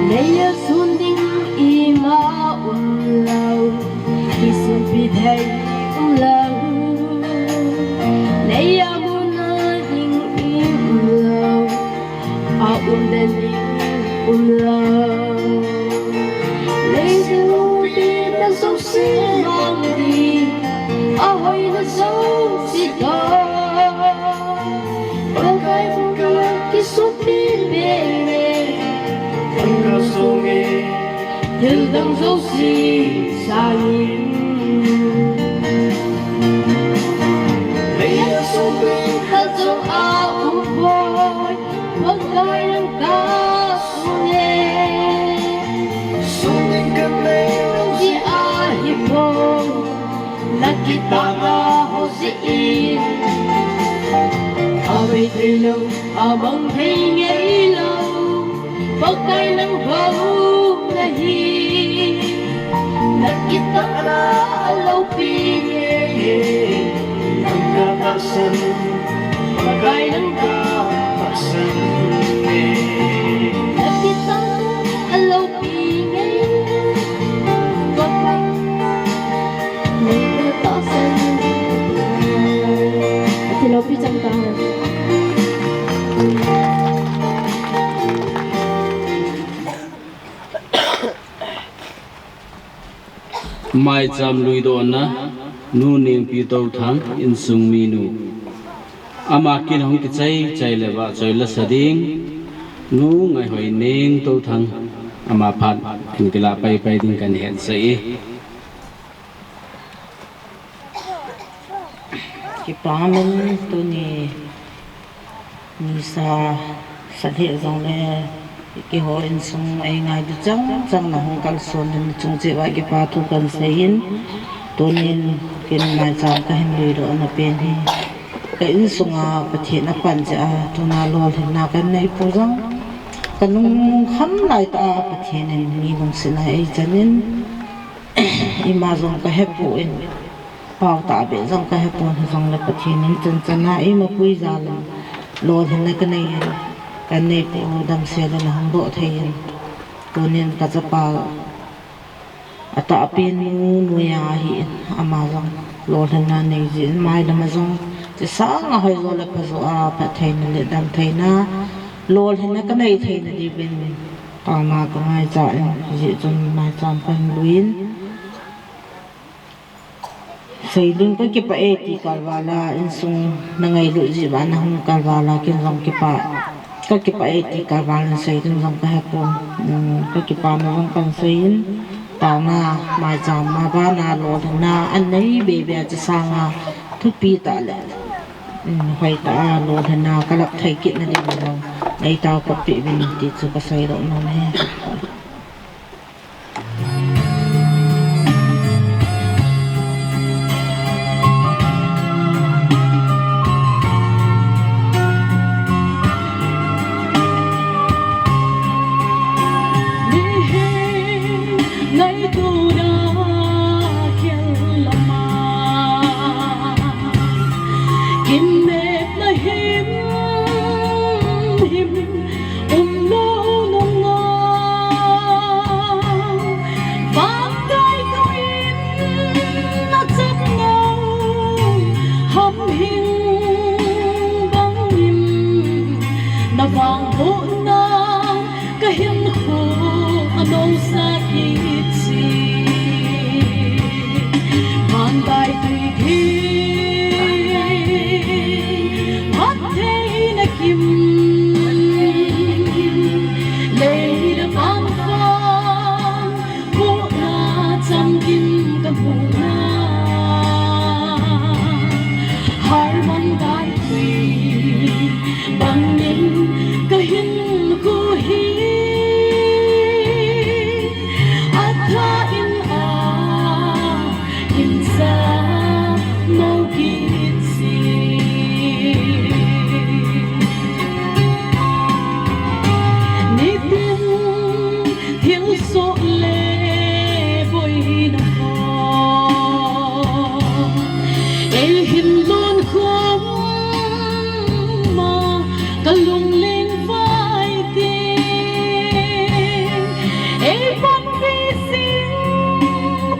Leiya sun ding ima umlou, kisunpi thei umlou. Leiya muna ding i umlou, aumden ding umlou. Leiset lungpina jouse mang ding, ahoina jouse toh, Pakai banga kisonpi pei nge, nang kasonge, thil dang jouse sangin. Leiya sun ding khat jong aumpoi, Pakai nang kasune. Sun ding kanei lou jeh ahipoi, nakitahna ho jeh in. Abei theilou, amang thei ngeilou, Pakai nang bou nahi, nakitah a loupi ngei, nang katahsan, Pakai nang katahsan e. Nakitah a loupi ngei, Pakai nang katahsan e. Ati loupi chang tahen. Maicham luidohna, Nu Nengpi Touthang, insung minu. Ama kin hung kichai chai le vahchoi lasa ding, Nu Ngaihoi Neng Touthang, ama phat hung kilah paipai ding kahin hetsah e. Kipa umin, tuni nisa sat hi jongle keiho insung eingailu chang chang nahung kalson in nachung cheh uva kipa thu kahin seiyin, tunin kin maicham kahin luidohna pen hi ka insunga Pathen apan jeh a tuna lolhinna kahin neipu jong, kalungkham laitah a Pathen in mi lungsetna eichan in, ima jong kahepon, pao tahbeh jong kahepon, hijongle Pathen in chanchan a eimapui jal in lolhinna kanei in, kahin neipu damsel in ahung doh thei in, tunin kachapa atahpen nu noiya ahin, ama jong lolhinna nei jeh in mailam a jong chesang a hoijo le phajo a phattheina le damtheina, lolhinna kanei theina diuvin taona kangaichan, hijeh chun maicham kahin luiyin, Seiling, kakipah e ti kalval a, insung nangailut jeh uva nahung kalval a kin jong kipah, kakipah e ti kalval in Seiling jong kahepon, kakipana jong kahin seiyin, taona maicham a bana lolhinna anei bebe a chesang a thupi tah le hoitah a lolhinna kalap thei kitna ding jong neitao kotpeh uvin ti chu kaseidoh nom e. Mihem ngaituna khel lama kinnepna himhim umlou nunga, vangkaitui in nachapna hamhing bangin, navangbohna kahinkho anousah kit jeh, vangkaitui theng phattheina kim, lei le van vang bohna chamkim kamu na, Hermon kaitui bangin kahinkho hi athah in ahinsa mou kit jeh, nitin thilsoh le boina ho eihin lon khum a, kalunglen vai teng eipanpi jing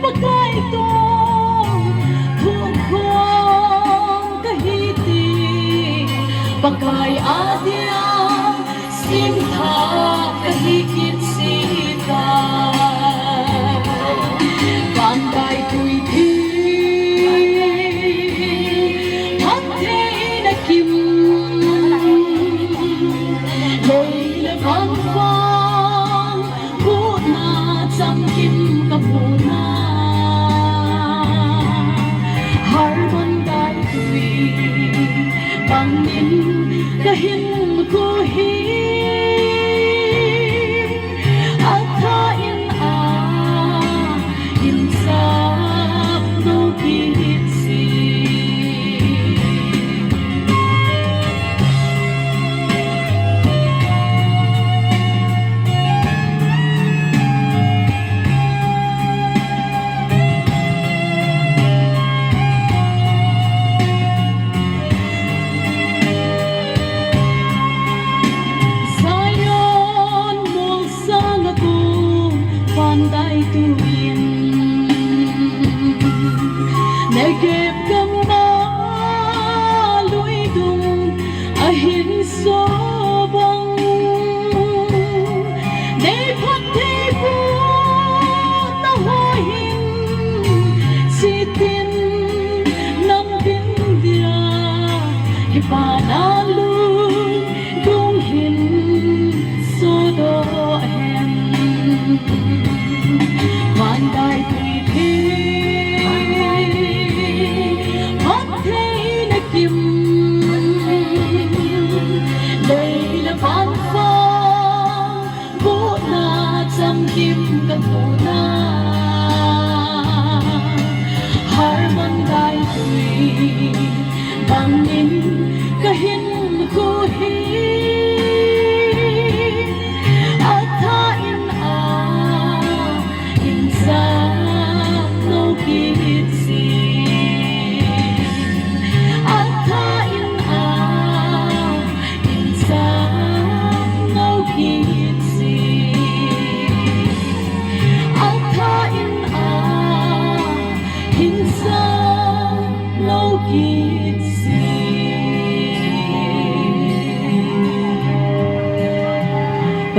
Pakai toh thukhom kahi teng, Pakai adia semthah kahi kit jeh tai. Vangkaitui theng phattheina kim, lei le van vang bohna chamkim kamu na, Hermon kaitui bangin kahinkho hi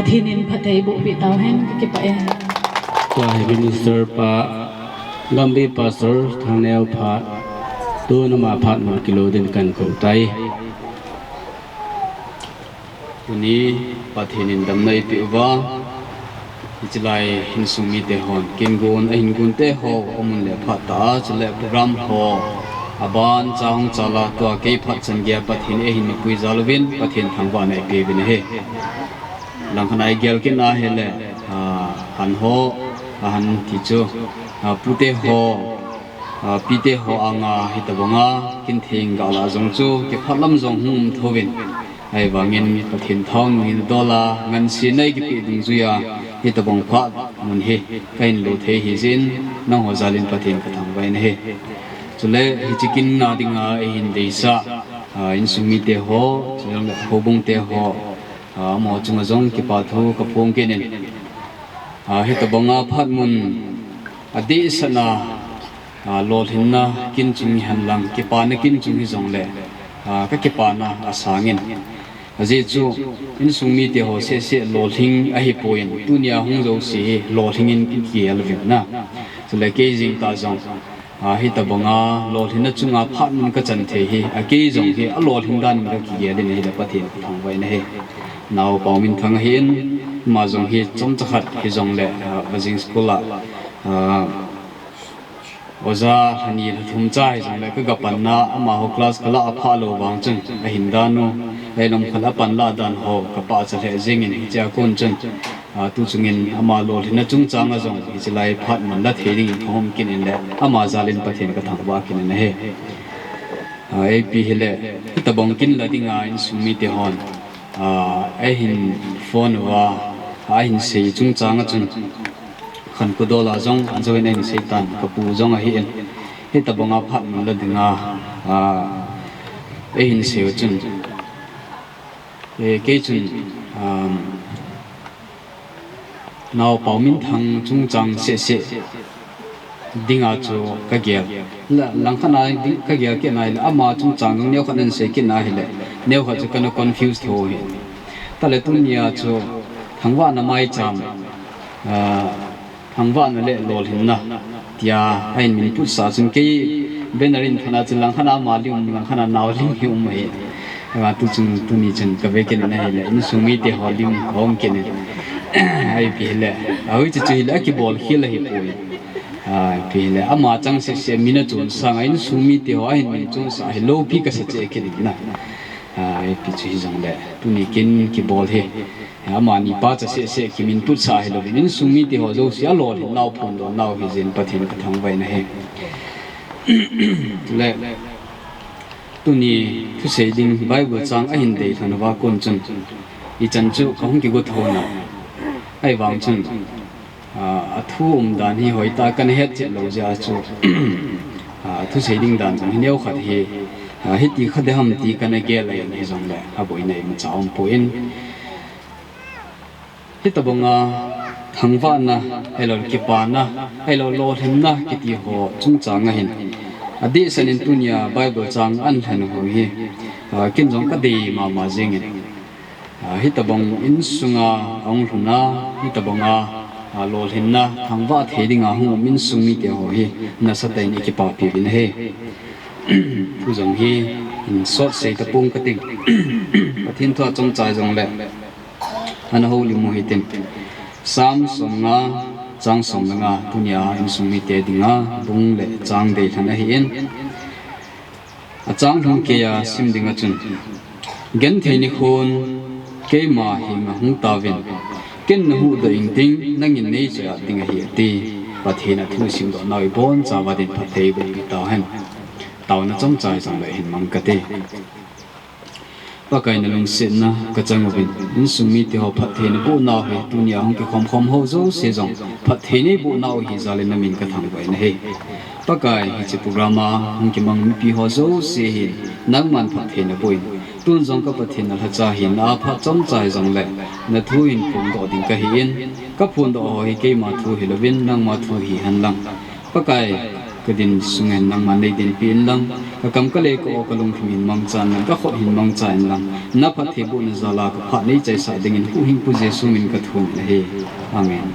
Pathen in phatthei boh peh tauhen, kakipah e. Tua hi Minister pa, Gambih Pastor Thangneo phat, tun ama phat mun kilo din kakou tai. Tuni Pathen in damna eipeh uva, hiche lai insung mite hon, kin gon, ahin gon te ho, amun le phat ta, chule program ho, aban cha hung chala tua kei phat chan geiya Pathen in eihin mapui jal uvin, Pathen thangvahna eipeh uvin ahi. Langkhat a igel kit na hile, a, han ho, a, han ti chu, a, pute ho, a, pite ho anga hitobanga kin theng gah lah jong chu kiphat lam jong hung um thouvin. Ahivangin Pathen thaonu hin dol a, ngansi nei kipeh dungjuiya, hitobang phat mun hi kahin lo thei hijeh in, nangho jal in Pathen kathangvah in ahi. Chule hiche kin na dinga eihin deisah, a, insung mite ho, chule houbung te ho, a, amaho chunga jong kipa thu kaphong kit in. A, hitobanga phat mun adehset na, a, lolhinna kin chung hihen lang, kipana kin chung hijongle, a, kakipana asang in. Ajeh chu, insung mite ho seh seh lolhing ahipoi, tunia hung jouse hi lolhing in kigel uvin ahi. Chule kei jeng tah jong, a, hitobanga lolhinna chunga phat mun kachan thei hi, a, kei jong hi alolhing dan in kakigel in ahile Pathen kathangvah in ahi. Naopa Minthang ahin, ama jong hi chomcha khat hijongle, a, Vajing School a, a, oja lhani lhathum cha hijongle kaga panna, amaho class kalah aphah lou vang chun, ahin dan u, ahin um khat a panlah dan ho kapahcha lheh jeng in hichea kon chun, a, tuchung in ama lolhinna chungchang a jong hiche lai phat mun la thei dingin kahung kit in le, ama jal in Pathen kathangvah kit in ahi. A, ipi hile, hitobang kin la dinga insung mite hon, a, eihin phone uva, a, eihin sei chungchang a chun, khankho dol a jong, ajou in eihin sei tan, kapu jong ahin, hitobanga phat mun la dinga, a, eihin sei u chun, e, kei chun, um, Naopa Minthang chungchang seh seh dinga chu kagel. La, langkhat a ding, kagel kit na hile, ama chungchang jong neokhat nahin sei kit na hile, neokhat chu kana confuse thou ahi. Tale tunia chu thangvahna maicham, a, thangvahna le lolhinna tia ahin min putsah chun kei banner in thana chun langkhat a ama lim um, langkhat a nao lim hi um ahi. Ama tuchung tuni chun kave kit na hile, insung mite ho lim kaum kit in. Ipi hile, a, hiche chu hile, akibol khel ahipoi. A, ipi hile, ama chang seh seh min achon sanga insung mite ho ahin min chonsah hi loupi kasa cheh kit in ahi. A, ipi chu hijongle, tuni kin kibol hi, amani pacha seh seh kimin putsah hilouvin, insung mite ho jouse alolhin nau phondoh nau hijeh in Pathen kathangvah in ahi. Le, tuni thusei ding Bible chang ahin deilhen uva kon chun, ichan chu kahung kigo thou na. Ahivang chun, a, athu umdan hi hoitah a kana hetchet lou jeh a chu, a, thusei ding dan jong hi neokhat hi, a, hiti kha ding ham ti kana gel ahin hijongle, aboina imacha aumpoi. Hitobanga thangvahna, ahilou le kipana, ahilou le lolhinna kiti ho chungchang ahin, adehset in tunia Bible chang ahin lhen ho hi, a, ken jong kadei mama jeng in. A, hitobang insunga ahung lhun a, hitobanga, a, lolhinna, thangvah thei dinga hung um insung mite ho hi, nasatah in ikipapi uvin ahi. Thu jong hi, in sot sei tapong kating. Pathen thu a chomcha jongle, ana houlim u hitin. Psalm somnga, chang somnga, tunia insung mite dinga, bung le chang deilhen ahin. Achang lhung keiya sim dinga chun, genthei nikhon keima henga hung tauvin, ken nahuhdoh ing ting, nangin neichoi-at ding ahi, ati. Pathen athu simdoh nau ibonchauva din phatthei boh peh tauhen. Taona chomcha jongle hin mang kate. Pakai nalungsetna kachang uvin, insung mite ho phatthei naboh nau hi, tunia hung kikhom khom ho jouse jong phatthei neiboh nau hi jal in namin kathangvah in ahi. Pakai, hiche program a hung kimang mipi ho jouse hi nangman phatthei naboh in, tun jong ka Pathen nalhacha hi na aphat chomcha hijongle, nathu hin phondoh ding kahin, kaphondoh ho hi keima thu hilouvin nangma thu hihen lang. Pakai, Ka din sung hen nangman nei dinpi in lang, ka kam ka le ka o ka lungthim hin mangcha in lang, ka khut hin mangcha in lang, na phattheibohna jal a ka phat nei chaisah dingin Huhhingpu Jesu min ka thum in ahi. Amen.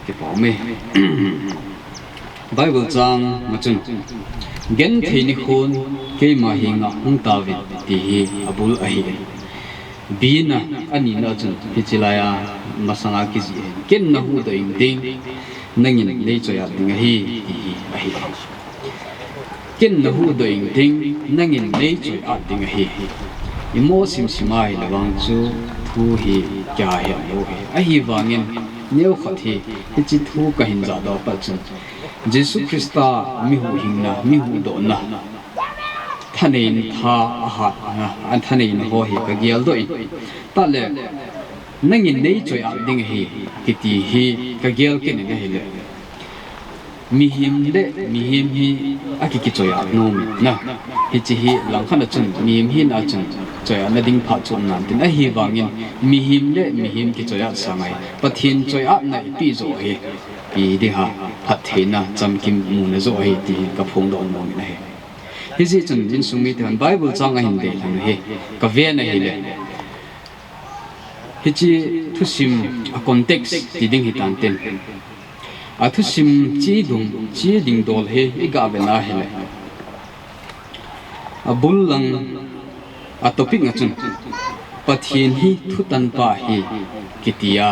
Kipah ume. Bible chang ma chun, "Genthei nikhon keima henga hung tauvin," ti hi abul ahi. Bina, anina chun, hichi laiya masanga kijih ahi. "Ken nahuhdoh ing ting, nangin nei choi-at ding ahi," ti hi ahi. "Ken nahuhdoh ing ting, nangin nei choi-at ding ahi." Imo simsim a hile vang chu thu hi kihe lou ahi. Ahivangin neokhat hi hichi thu kahin jahdoh pat chun, Jesu Christa mi huhhingna, mi huhdohna, thaneina tha ahatna, a thaneina ho hi ka geldoh in. Tale, "Nangin nei choi-at ding ahi," kiti hi ka gel kit in ahile, mihem le mihem hi aki, kichoi-at nom in na. Hichi hi langkhat a chun mihem hina chun choi-atna ding phat chu um nan tin, ahivangin mihem le mihem kichoi-at sanga hi Pathen choi-atna ipi joh hi, ipi ding ham, phattheina chamkim muna joh ahi ti hi ka phongdoh nom in ahi. Hijeh chun insung mite hon Bible chang ahin deilhen u hi ka ven ahile, hichi thusim a context ti ding hitan tin, a thusim che dung, che ding dol hi i ga ven ahile, abul lang a topic a chun, "Pathen hi thutanpa ahi," kiti a,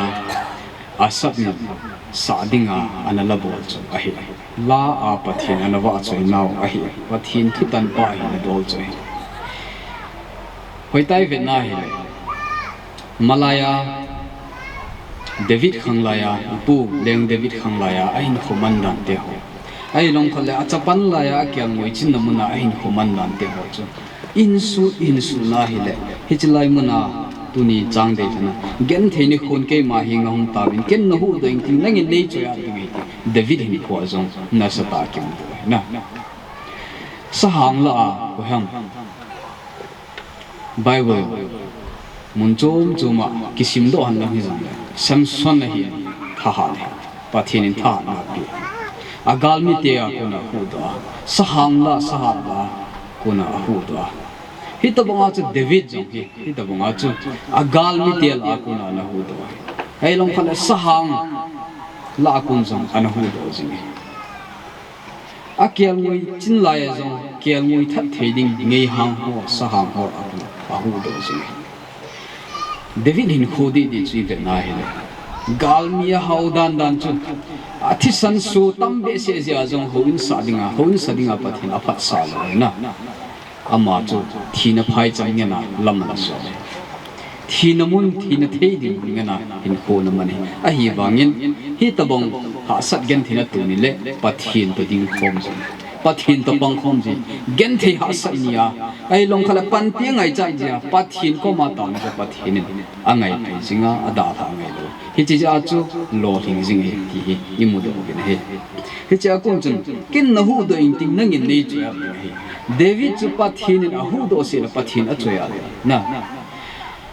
Asaph in sah dinga ana labol chu ahi. La a Pathen ana vahchoi nau ahi. Pathen thutanpa ahina dol chu ahi. Hoitah i vet na ahile, malaiya David khanglaiya, ipu Leng David khanglaiya ahinkho mandan te ho, ahilou khat le achapan laiya akelngoi chinna muna ahinkho mandan te ho chu insut, insut na ahile, hichi lai muna tuni chang deilhen a, "Genthei nikhon keima henga hung tauvin, ken nahuhdoh ing ting, nangin nei choi-at ding ahi," ti David hinkho a jong nasatah a kimu ahi na. Sahang lah a, koiham, Bible mun chom chom a kisimdoh hen lang hijongle, Samson ahin, thahat ahi. Pathen in thahatna ape. Agalmite a kona ahuhdoh a, sahang lah, sahat lah a kona ahuhdoh a. Hitobang a chu David jong hi, hitobang a chu agalmite lah a kona ana huhdoh a, ahilou khat le sahang lah a kon jong ana huhdoh jing e. Akelngoi chin laiya jong, kelngoi that thei ding ngeihang ho, sahang ho lah a kon ahuhdoh jing e. David hinkho didi chu i vet na ahile, galmi ahao dan dan chu, athisan soh tam behseh jeh a jong houin sah dinga, houin sah dinga Pathen in aphatsah lou ahi na. Ama chu thina phaicham ngen a lam ana sot e. Thina mun, thina thei ding mun ngen a hinkho ana man e. Ahivangin hitobang hahsat gentheina tuni le Pathen toh ding khom jing, Pathen toh pang khom jing, genthei hahsat i nei a, ahilou khat le panpi angaichat jing a, Pathen koma taona chu Pathen in angaipui jing a, adalhah ngai lou. Hichi jeh a chu lolhing jing e ti hi i mudoh uvin ahi. Hichea kon chun, "Ken nahuhdoh ing ting, nangin nei choi-at ding ahi." David chu Pathen in ahuhdoh seh le Pathen achoi-at e na.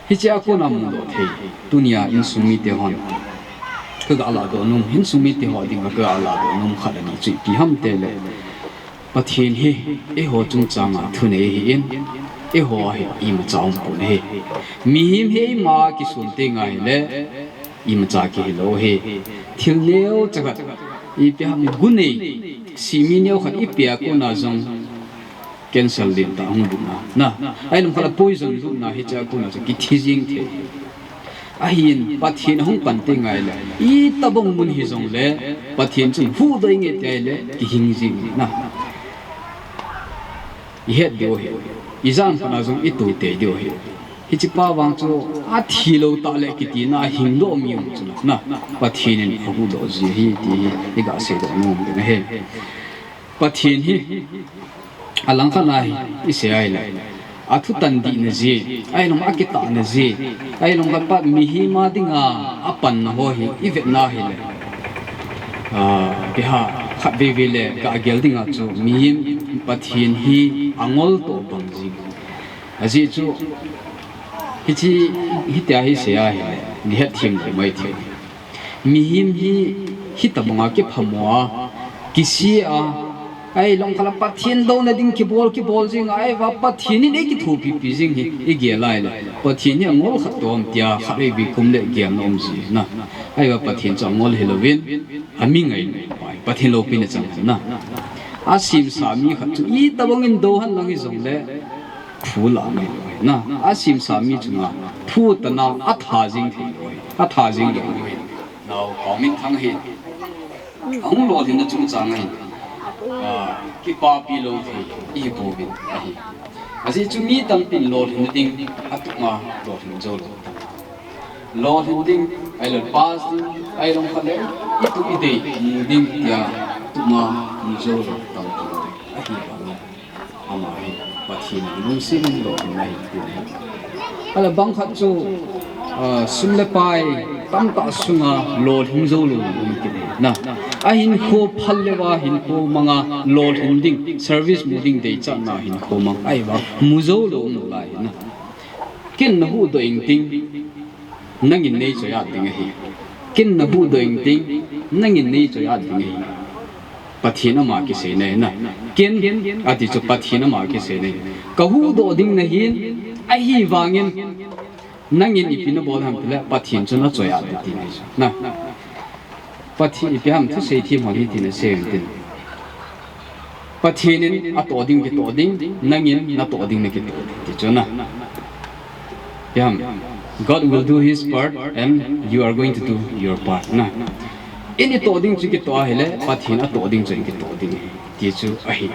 Hichea kona mudoh thei, tunia insung mite hon ka ga lahdoh nom, insung mite ho dinga ka ga lahdoh nom khat ani chu ipi ham tile, Pathen hi eiho chungchanga thunei ahin, eiho a hi imacha umpon ahi. Mihem hi eima a kisun teng ahile, imacha kihi lou ahi. Thil neocha khat, ipi ham, gu nei, simi neokhat i pe a kona jong cancer lentah hung lutna, na, ahilou khat le poison lutna, hichea kona jong kithi jing thei. Ahin, Pathen ahung pan teng ahile, itobang mun hijongle, Pathen chun huhdoh inge ati ahile, kihing jing na. I het diu ahi. Ijat khat a jong i tou tei diu ahi. Hiche pa vang chu athi lou tah le kitina a hingdoh mi um chu na, Pathen in ahuhdoh ji ahi ti hi i ga seidoh nom ding ahi. Pathen hi, alangkhat a hi i sei ahile, athutan dihna jeh, ahilou a kitahna jeh, ahilou khat pat mihem a dinga apanna ho hi i vetna ahile, ah, ipi ham, khatvei vei le ka gel dinga chu mihem Pathen hi angol toh bang jing. Ajeh chu, hiche, hitia hi sei ahile, nei hetthem lou maithei. Mihem hi, hitobanga kiphamo a, Kisia, ahi lungkhat a Pathen douna ding kibol, kibol jing, ahi va Pathen in eikithopi pi jing hi, igel a ahile. Pathen hi angol khat toh ham tia, khat eivekum le gelna um ji na. Ahi va Pathen chu angol hilouvin, ami ngai pai, Pathen loupina chang na. Asemsa mi khat chu, itobang in dou hen lang hijongle, phu la ngai lou na. Asemsa mi chunga, phu tana, atha jing thei lou, atha jing lou. Nao, Paominthang hi. Ahung lolhinna chungchang ahin, ah, kipapi lou thei ihi pouvin ahi. Ajeh chu mi tampin lolhinna ding atup ma lolhin jou lou. Lolhin ding, ahilou pass ding, ahilou khat le, itup idei mu ding tia atup ma mu jou lou tampi ahi vangin. Ama hi Pathen in lungset in lolhinna ahi, ti ahi. Ahile bang khat chu, ah, sum le pai tamtah sunga lolhing jou lou um kit ahi na. Ahinkho phal le va hinkho manga lolhin ding, service mu ding deichatna hinkho mang ahi va mu jou lou um lai na. Ken nahuhdoh ing ting, nangin neichoi-at ding ahi. Ken nahuhdoh ing ting, nangin neichoi-at ding ahi. Pathen ama kisei na ahi na. Ken, ati chu Pathen ama kisei na ahi. Kahuhdoh ding nahin, ahivangin, nangin ipi nabol ham tile, Pathen chu nachoi-at ding ti ahi chu. Na. Pathen ipi ham thusei them hon hitin asei u hitin. Pathen in atoh ding kitoh ding, nangin natoh ding nakitoh ding, ti chu na. Ipi ham, God will do his part and you are going to do your part na. Eini toh ding chu kitoh ahile, Pathen atoh ding chu eikitoh ding, ti chu ahi.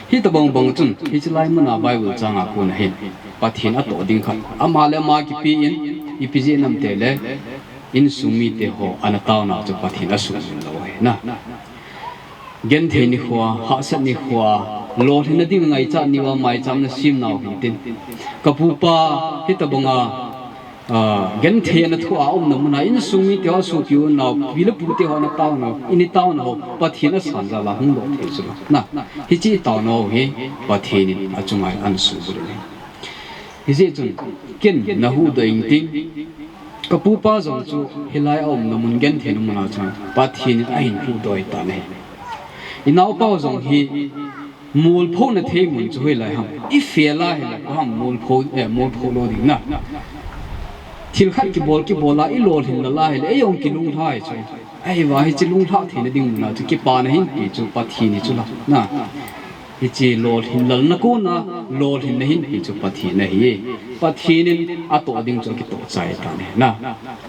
Hitobang bang chun, hiche lai muna Bible changa kona hin, Pathen atoh ding khat, ama le ama kipe in, ipi jeh ham tile, insung mite ho ana taona chu Pathen asuhmil lou ahi na. Genthei nikhoa, hahsat nikhoa, lolhinna ding ngaichat niuva maicham nasim nau hitin. Kapupa, hitobanga, ah, genthei ana thoa umna muna, insung mite ho asuhpi u nau, pi le pute ho ana taona u, eini taona u, Pathen asan jal a hung doh thei chu na. Hiche taona u hi, Pathen in achunga ana subul in ahi. Hijeh chun, ken nahuhdoh ing ting, kapupa jong chu hilai a umna mun gentheina muna chun Pathen in ahin huhdoh tan ahi. Inaopa u jong hi molphouna thei mun chu hoilai ham. I fail a hile, koi ham molphou, eh, molphou lou ding na. Thil khat kibol, kibol a, ilolhin lal a hile, eijong kilunglha ahi chu. Ahi va hiche lunglha theina ding muna chu kipana hinpi chu Pathen hi chu la. Na. Hiche lolhin lalna kona, lolhinna hinpi chu Pathen ahi. Pathen in atoh ding chu akitoh chai tan ahi na.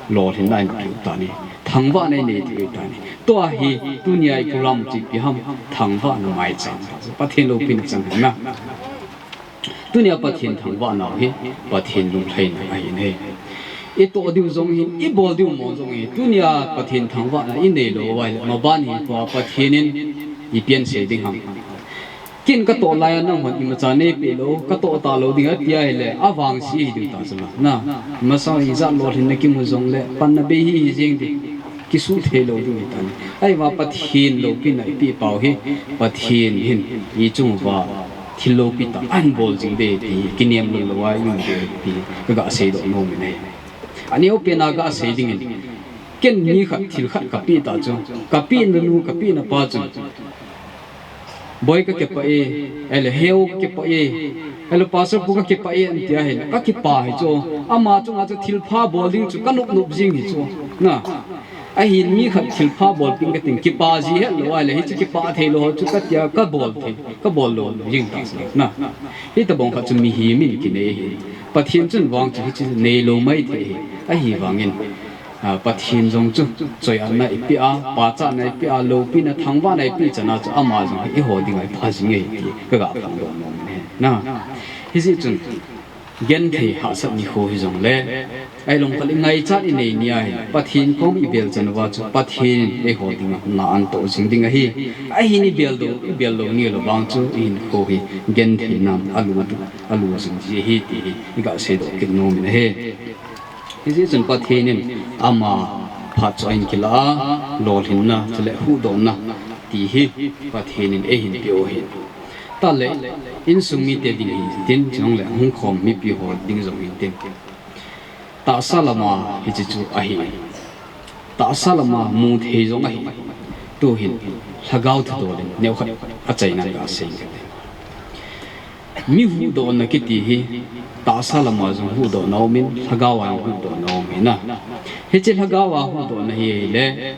Lolhinna eipeh u tan ahi. Thangvahna einei thei u tan ahi. Tua hi, tunia i program chu ipi ham, thangvahna maicham. Pathen loupina chang ahi na. Tunia Pathen thangvahna u hi, Pathen lunglhaina ahi ne. I toh diu jong hin, i bol diu mo jong hin, tunia Pathen thangvahna i nei lou uva ahile, maban hinkhoa Pathen in ipi asei ding ham. Ken ka toh laiya nanghon imacha neipeh lou, ka toh talou ding ati ahile, avangse hi diu ta chu la. Na, masa ijat lolhinna kimu jongle, panna bei hi hi jeng ding. Kisuh thei lou ding ahi tan ahi. Ahivang Pathen loupina ipeh pau hi, Pathen hin i chung uva thil loupi tah ahin bol jing ding ahi ti hi, kinem lou lou a i um ding ahi ti hi, ka ga seidoh nom in ahi. Aneo pen a ga sei ding in, ken mi khat thil khat ka peh tah chu, ka pehna nu, ka pehna pa chu, Boi ka kipah e, ahile Heo ka kipah e, ahile Pastor pu ka kipah e, an ti ahile, ka kipah hi chu, ama chunga chu thilpha bol ding chu, ka nop nop jing hi chu, na. Ahin mi khat thilpha bolpeh ing ka ting, kipah ji het lou ahile, hiche kipah thei lou ho chu ka tia, ka bol thei, ka bol lou jing ta chu, na. Hitobang khat chu mihem in kinei ahi. Pathen chun vang chu hiche nei lou maithei ahi. Ahivangin, a, Pathen jong chu choi-atna ipeh a, pachatna ipeh a, loupina, thangvahna ipeh chan a chu ama jong hi eiho dinga ipha jing e ti ka ga phongdoh nom e. Na, hijeh chun, genthei hahsat nikho hijongle, ahilou khat le ngaichat inei ni ahi, Pathen kom ibel chan uva chu Pathen in eiho dinga na anatoh jing ding ahi. Ahin ibel lou, ibel lou ngeilou vang chu ihinkho hi genthei nan alu, alu jing ji ahi ti hi i ga seidoh kit nom in ahi. Hijeh chun Pathen in ama phat chu ahin kilah a, lolhinna, chule huhdohna ti hi Pathen in eihin peh u ahi. Tah le, insung mite ding hitin, chule hung khom mipi ho ding jong hitin. Tahsa lama hiche chu ahi. Tahsa lama mu thei jong ahi. Tuhin, lhagao thudol in neokhat achaina kasei inge. Mi huhdohna kiti hi, tahsa lama jong huhdohna aumin, lhagao a jong huhdohna aum ahi na. Hiche lhagao a huhdohna hi ahile,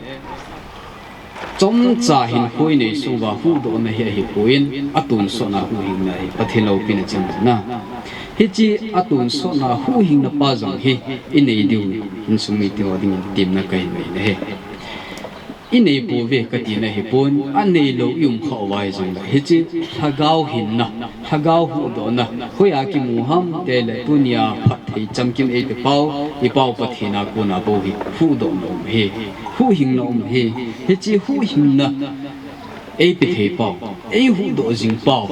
chomcha hinkho inei sunguva huhdohna hi ahipoi, atonsotna huhhingna ahi, Pathen loupina chang ahi na. Hiche atonsotna huhhingna pa jong hi, inei diu, insung mite ho dingin temna kahin nei ahi. Inei pouve katina ahipon, anei lou i um khah uva hijongle, hiche lhagao hinna, lhagao huhdohna, hoiya kimu ham tile tunia phatthei chamkim eipe pau, i Pau Pathen a kona bou hi huhdohna um ahi, huhhingna um ahi. Hiche huhhingna eipe thei pau, eihuhdoh jing pau,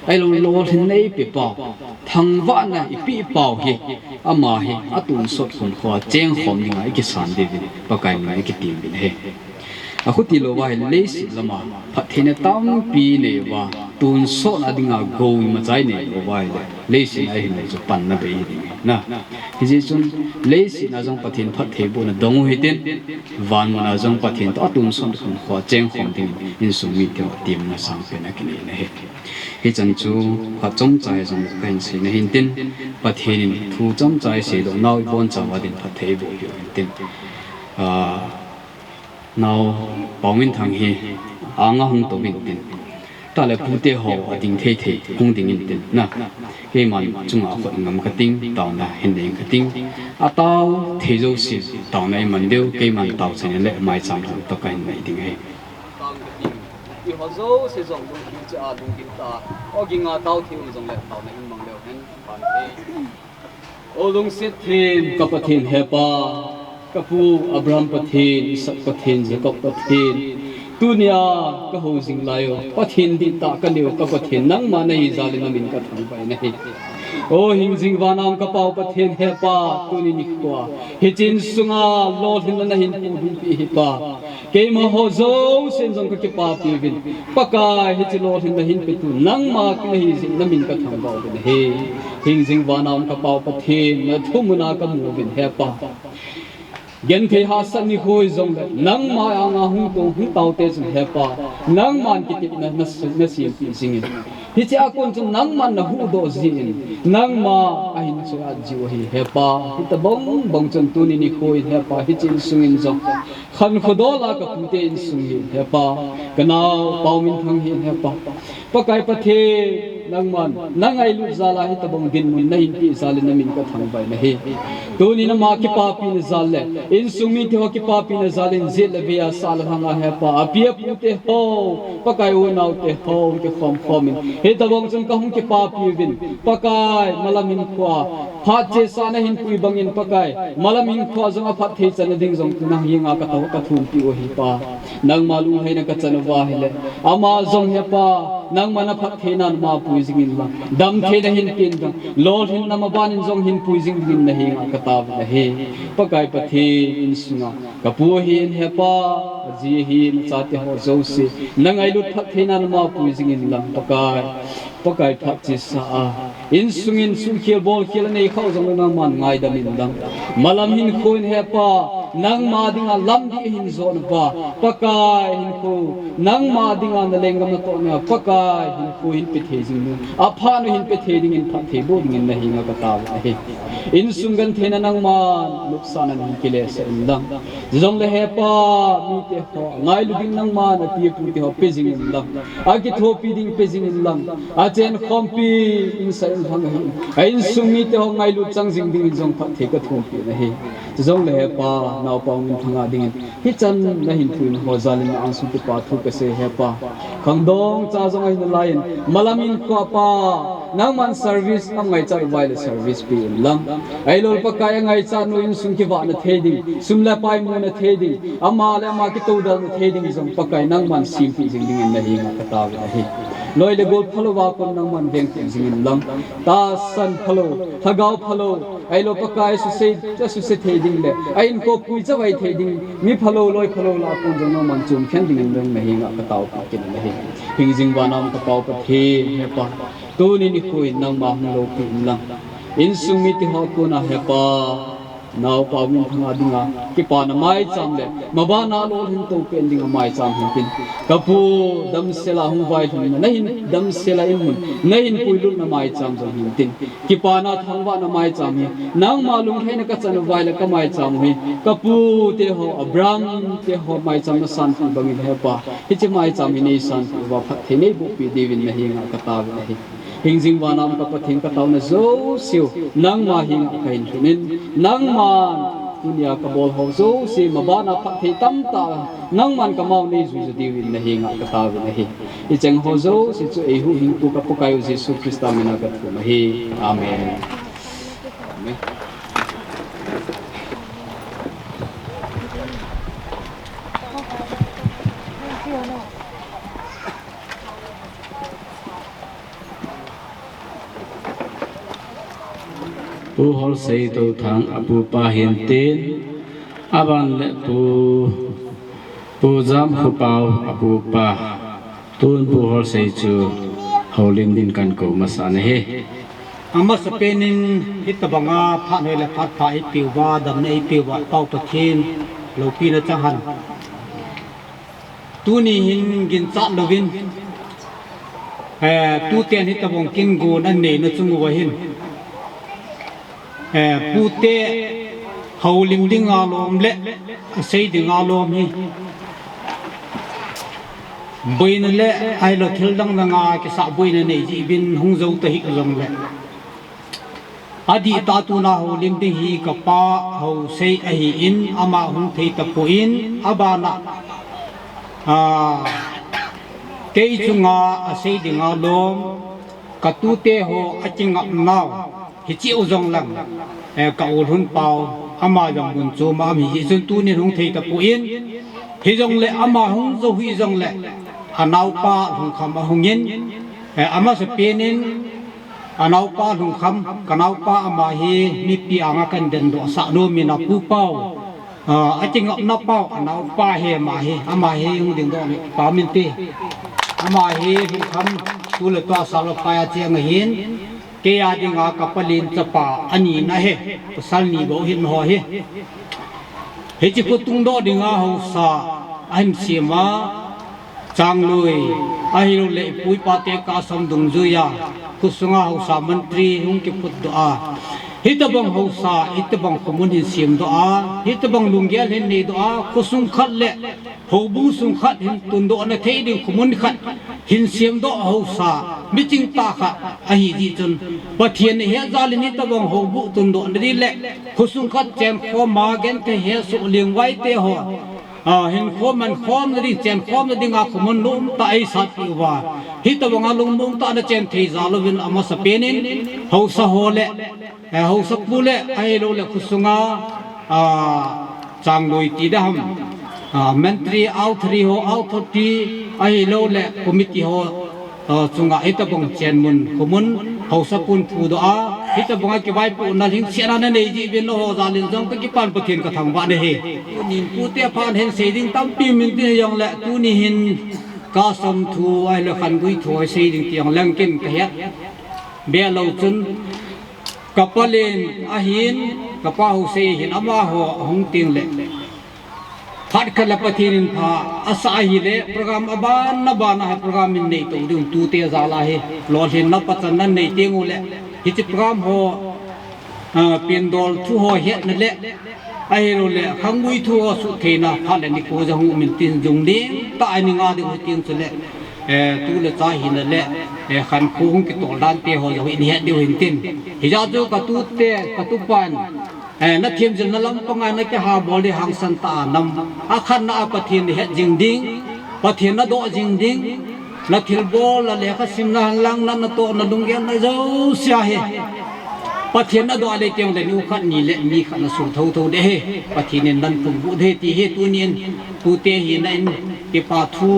ahilou lolhinna eipe pau, thangvahna ipeh pau hi, ama hi atonsot khunkho a chengkhom dinga ikisan diuvin, Pakai mina ikitem uvin ahi. Akhuti louva ahile leiset lama phattheina tampi nei uva, tonsotna dinga gou imacha inei louva ahile, leiset a ihin lei chu panna bei hiding ahi na. Hijeh chun leiset a jong Pathen phattheibohna dong u hitin, vanmun a jong Pathen toh atonsot khunkho a chengkhom dingin insung mite ho temna sangpen akinei ahi. Hichan chu phat chomcha hijongle kahin seina hintin, Pathen in thu chomcha iseidoh nau ibonchauva din phatthei eiboh u hitin. Ah, nao Pauminthang hi anga hung tou intin, tale pute ho ading thei thei hung ding intin na. Keiman chunga khut ngam kating, taona hin nei kating. Atao thei jouse taona iman diu, keiman tao chan le maicham jong toh kahin nei ding ahi. Iho jouse jong lungthim cheh a lunggim tah a, o ginga tao thei u jongle taona hin mang leu hen, Bante. O lungset them ka Pathen, He Pa, kapu Abraham Pathen, Isaac Pathen, Jacob Pathen, tunia kahou jing lai u Pathen dihtah kaneiu ka Pathen, nangma nahi jal in namin kathangvah in ahi. O hingjing vana um ka Pau Pathen, He Pa, tuni nikhoa hiche insunga lolhinna nahin puidoh peh ahi Pa. Keimaho jousen jong kakipapi uvin, Pakai, hiche lolhinna hinpetu nangma nahi jeh in namin kathangvah uvin ahi. Hingjing vana um ka Pau Pathen, nathumuna kamu uvin, He Pa. Genthei hahsat nikho hijongle nangma anga hung tou hung taote chun, He Pa, nangman kitepna na, nasempeh jingin, hiche a kon chun nangman nahuhdoh jeh in, nangma ahin choi-at jiu ahi, He Pa. Hitobang bang chun tuni nikho in, He Pa, hiche insung in jong, Khankhodol a kapute insung hi, He Pa, kanao Pauminthang hi, He Pa, Pakai Pathen, nangman nangailut jal a hitobang dinmun nahin peh jal in namin kathangvah in ahi. Tunin ama kipapina jal le insung mite ho kipapina jal in jet le vei a, sah le lhang a, He Pa, api apute ho, Pakai, unaote ho kikhom khom in, hitobang chun kahung kipapi uvin, Pakai, malam hinkhoa phat chesa nahin pui bangin, Pakai, malam hinkhoa jong aphatthei channa ding jong nang henga katao, kathumpi u ahi Pa. Nangma lunglhaina kachan uva ahile, ama jong, He Pa, nangma naphattheina nama pui jingin lang, damtheina hinpen ding, lolhinna maban in jong hinpui jing dingin nahenga kataovin ahi. Pakai Pathen, insunga kapu ahin, He Pa, aji ahin, achate ho jouse, nangailut phattheina nama pui jingin lang, Pakai. Pakai, phat chesa a insung in suhkhel bolkhel anei khah u jongle nangman ngaidam in lang, malam hinkho in, He Pa, nangma dinga lamdih ahin jon uva, Pakai, hinkho nangma dinga nalenggam natohna, Pakai, hinkho hinpe thei jing ding, aphat u hinpe thei dingin phattheiboh dingin nahenga kataovin ahi. Insung gentheina nangman nopsahna nahin kilesah in lang, hijongle, He Pa, mite ho ngailu ding nangman api apute ho pe jingin lang, akithopi ding pe jingin lang, achenkhompi insah inlhang ahin, a insung mite ho ngailut chang jing dingin jong phatthei kathumpi in ahi. Chujongle, He Pa, nao Pauminthang a dingin hichan nahin pui in ho jal in na-angsung kipathu kasei, He Pa. Khangdong cha jong ahi nalaiyin, malam hinkhoa Pa, nangman service angaichat uva ahile service pe in lang, ahilou le Pakai, angaichat nu insung kivahna thei ding, sum le pai muna thei ding, ama le ama kitoudelna thei ding jong, Pakai, nangman sempeh jing dingin nahenga kataovin ahi. Loi le gol phalouva kon nangman vengpeh jingin lang, tahsan phalou, lhagao phalou, ahilou Pakai, suse, suse thei ding le ahinkho pui chavai thei ding, mi phalou loi phalou lah a kon jong nangman chomkhen dingin lang nahenga kataopi kit in ahi. Hingjing vana um ka Pau Pathen, He Pa, tuni nikho in nangma hung loupin lang, insung mite ho kona, He Pa, Naopa Minthang a dinga kipana maicham le mabana lolhin to pen dinga maicham hintin. Ka pu, damsela hung vailhun na, nahin damsela in mun, nahin puilutna maicham jong hintin. Kipana thangvahna maicham hi, nangma lunglhaina kachan uva ahile kamaicham u hi, ka pu teho, Abraham teho maicham nasan pi bangin hepa, hiche maicham hi neisan pi uva phatthei neiboh pi diuvin nahenga kataovin ahi. Hingjing vana um ka Pathen, kataona jouseu nangma henga kahin lhunin, nangman tunia kabol ho jouse mabana phatthei tamtah nangman kamao neijui jo diuvin nahenga kataovin ahi. Icheng ho jouse chu eihuhhingpu ka Pakaiu Jesu Christa mina kathum ahi. Amen. Amen. Pu Holsei Touthang apupa hintin, aban le Pu, Pu Jamkhopao apupa, tun Pu Holsei chu houlim din kakou masa nahi. Amasapen in hitobanga phat hoi le phat pha eipeuva, damna eipeuva Pau Pathen loupina chang hen. Tuni hin ginchat louvin, eh, tuten hitobang kin gon aneina chung uva hin, eh, pute houlim dinga lom le asei dinga lom hi boina le ahilou thil dang danga kisah boina nei jeh uvin hung jou tahih jongle, adihtah tuna houlim ding hi kapa Hosei ahin, ama hung thei tapon, abana, ah, kei chunga asei dinga lom, katute ho akingapnau hiche u jong lang, eh, ka u Lhunpao, ama jong mun chom a um ahi jeh chun tunin hung thei tapon, hijongle ama hung jou hih jongle, anaopa Lhungkham ahungin, eh, amasapen in, anaopa Lhungkham, kanaopa ama hi mipi anga kahin dendohsah nomin, apu Pao, ah, akingapna Pao, anaopa hi ama hi, ama hi hung dingdoh le pa min ti. Ama hi Lhungkham, tu le tua Salva Pai a cheng ahin, kei a dinga kapalen chapa anina ahi, pasal ni bou hin ho hi. Hiche khotungdoh dinga haosa ahin sem a, Changloi, ahilouleh ipu ipate kasam dungjuia, khosunga haosa mantri hung kiphutdoh a, hitobang haosa, hitobang khomun hin semdoh a, hitobang lunggel hin neidoh a, khosung khat le houbung sung khat hin tundohna thei ding khomun khat hin semdoh haosa, miching tah khat ahi jeh chun, Pathen ahet jal in hitobang houbung tundohna ding le khosung khat chenkhom a genthei hesoh lengvaite ho, ah, hinkho mankhomna ding, chenkhomna dinga khomun nomtah eisatpeh uva, hitobanga lungmong tah a nachen thei jal uvin amasapen in haosa ho le, eh, haosapu le, ahilouleh khosunga, ah, Changloi ti ding ham, ah, mantri authority ho, authority, ahilouleh committee ho, ah, chunga hitobang chenmun khomun haosapun phudoh a, hitobanga kivaipohna lhingsetna nanei jeh uvin nangho jal in jong kakipan Pathen kathangvah nahi. Tunin pute phat hin sei ding tampi um intin, hijongle tuni hin kasam thu ahilou khanggui thu hi sei ding ti jong leng ken kahet be lou chun, kapalen ahin, kapa Hosei ahin, amaho ahung tengle, phat khat le Pathen in pha asah ahile, program abana bana hi program in neito ding, tute jal a hi lolhinna pachatna nei tengule, hiche program ho, ah, pindol thu ho hetna le, ahilouleh khanggui thu ho suhtheina phat le nikho jong hung um intin, jung ding tah a ni nga ding u hitin chule, eh, tu le cha hina le, eh, khankho hung kitol dante ho jong hin het diu hintin. Hijeh chun katute, katupan, eh, nathemjilna lampanga nakihabol ding hangsan tah a nam, akhatna a Pathen nahet jing ding, Pathen nadoh jing ding, nathilbol, nalekha simna henlang, na, natohna lunggel na jouse a hi Pathen nadoh le tengle, nu khat ni le mi khat nasung thotho ding ahi, Pathen in nathum buh ding ahi ti hi tunin pute hina in kipa thu,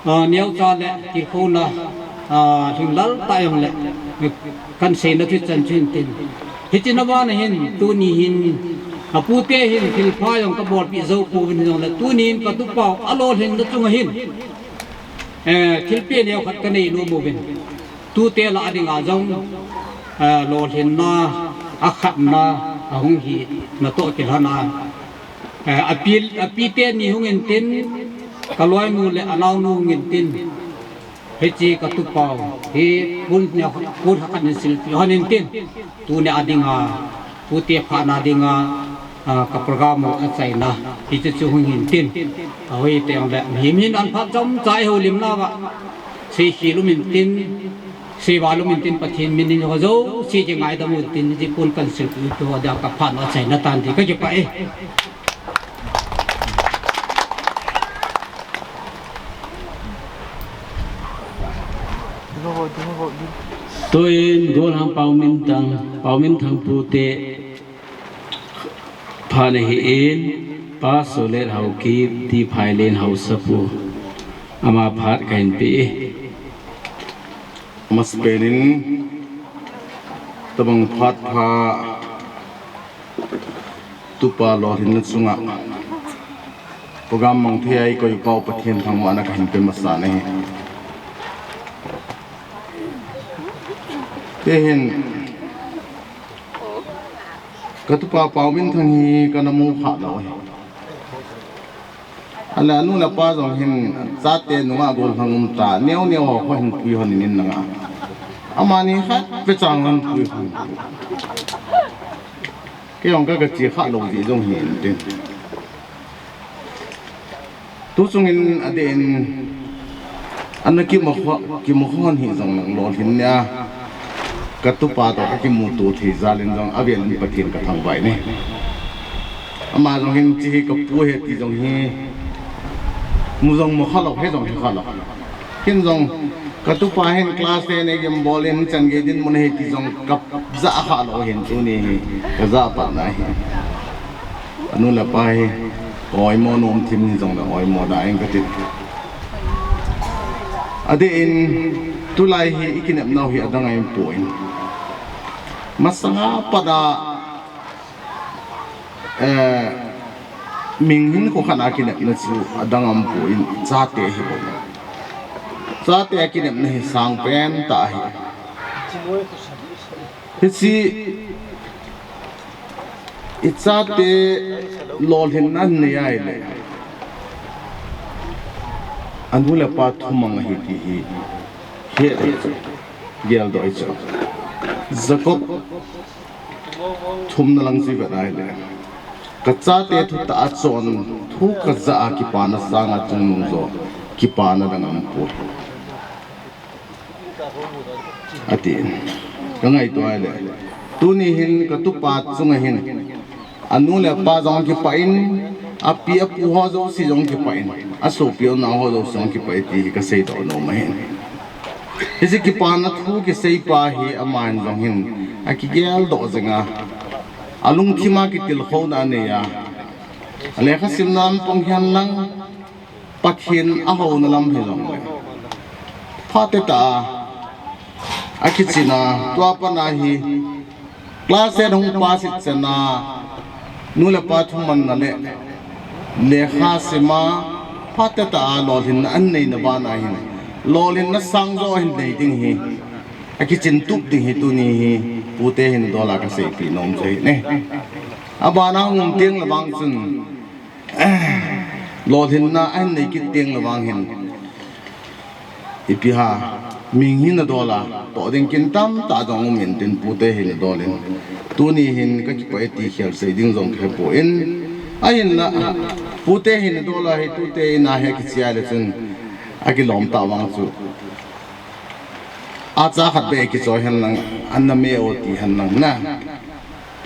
ah, neocha le tilkhouna, ah, lhinglel tah jongle kahin seina thuchan chu hintin. Hiche na bana hin, tuni hin, apute hin thilpha jong kabolpeh jou pouvin hijongle, tunin katupau alolhinna chunga hin, eh, thilpeh neokhat kanei nom uvin. Tute lah a dinga jong, eh, lolhinna, akhatna, Ahung hi natoh kilhon a, eh, api, api teni hung intin, kaloinu le anaonu hung intin. Hiche katupa u hi pon nia, pon khat in silpeh hon intin. Tunia dinga, pute phatna dinga, ah, ka program u achaina. Hiche chu hung intin. Ahoi teng le, mihem hin an phat chomcha i houlimna uva. Seikhel um intin. Seival um intin Pathen min in ho jouse kingaidam u tin, hiche pon kahin silpeh u ho dia ka phat u achaina tan ti kakipah e. Tuin Golhang Paominthang, Paominthang pute phat ahin, Pa Solet Haokip, Tiphailen Haosapu, ama phat kahin pe e. Amasapen in, tabang phat pha, tupa lolhinna chunga program mang thei a eikoipau Pathen thangvahna kahin pe masa ahi. Hiche hin, katupa Paominthang hi kana mu khalou ahi. Ahile anu le apa jong hin chate nunga golhang um ta, neo neo ho kho hin pui hon in langa. Amani khat pe chang hon pui hon. Kei jong ka, kache khalou jeh jong hi intin. Tuchung in adeh in, ana kimu kho, kimu khon hijongle lolhinna a, katupa toh kakimuto thei jal in jong avel in Pathen kathangvah in ahi. Ama jong hin hiche hi kapu ahi ti jong hi, mu jong mu khalou, he jong he khalou. Ken jong katupa hin class ten exam bol in chan gei dinmun ahi ti jong kajah khalou hin tuni hi kajah patna ahi. Anu le apa hi oimo nom thim hijongle oimo da in kati. Adeh in tulai hi ikinepnau hi adang ahipoi. Masanga pat a, eh, ming hinkho khat a kinepna chu adang aumpoi, chate ahibou. Chate a kinepna hi sangpen tah ahi. Hiche ichate lolhinna anei ahile, anu le apa thumang ahi ti hi, he chu, geldoh chu. Jacob thumna lang chu ivet ahile, kachate thutah a chon thu kajah a kipana sanga chungnung jo kipana dang aumpoi, ati. Kangaito ahile, tuni hin katupa chunga hin, anu le apa jong kipah in, api apu ho jouse jong kipah in, asopi anao ho jouse jong kipah e ti hi kaseidoh nom ahin. Hiche kipana thu kiseipa hi amahin jong hin akigeldoh jinga, alungthima kitilkhouna anei a, alekha simna lampang hihen lang, Pathen ahouna lam hijongle, phatechan a, akichin a, tua pat a hi class ten hung pass it chan a, nu le pa thumanna le lekha sim a, phatechan a lolhinna ahin neina bana hin, lolhinna sangjo ahin nei ding hi, akichin tup ding hi tuni hi pute hin dola kaseipeh nom chu ahi. Abana hung um teng le vang chun, lolhinna ahin nei kit teng le vang hin, ipi ham, ming hina dola, toh ding kin tamtah jong um intin pute hina dol in, tuni hin kakipah e ti khel sei ding jong kahepoi. Ahinla, pute hina dola hi tute in ahi akichai le chun, akilom tah vang chu, acha khat beh kichoi hen lang, ana me o ti hen lang na,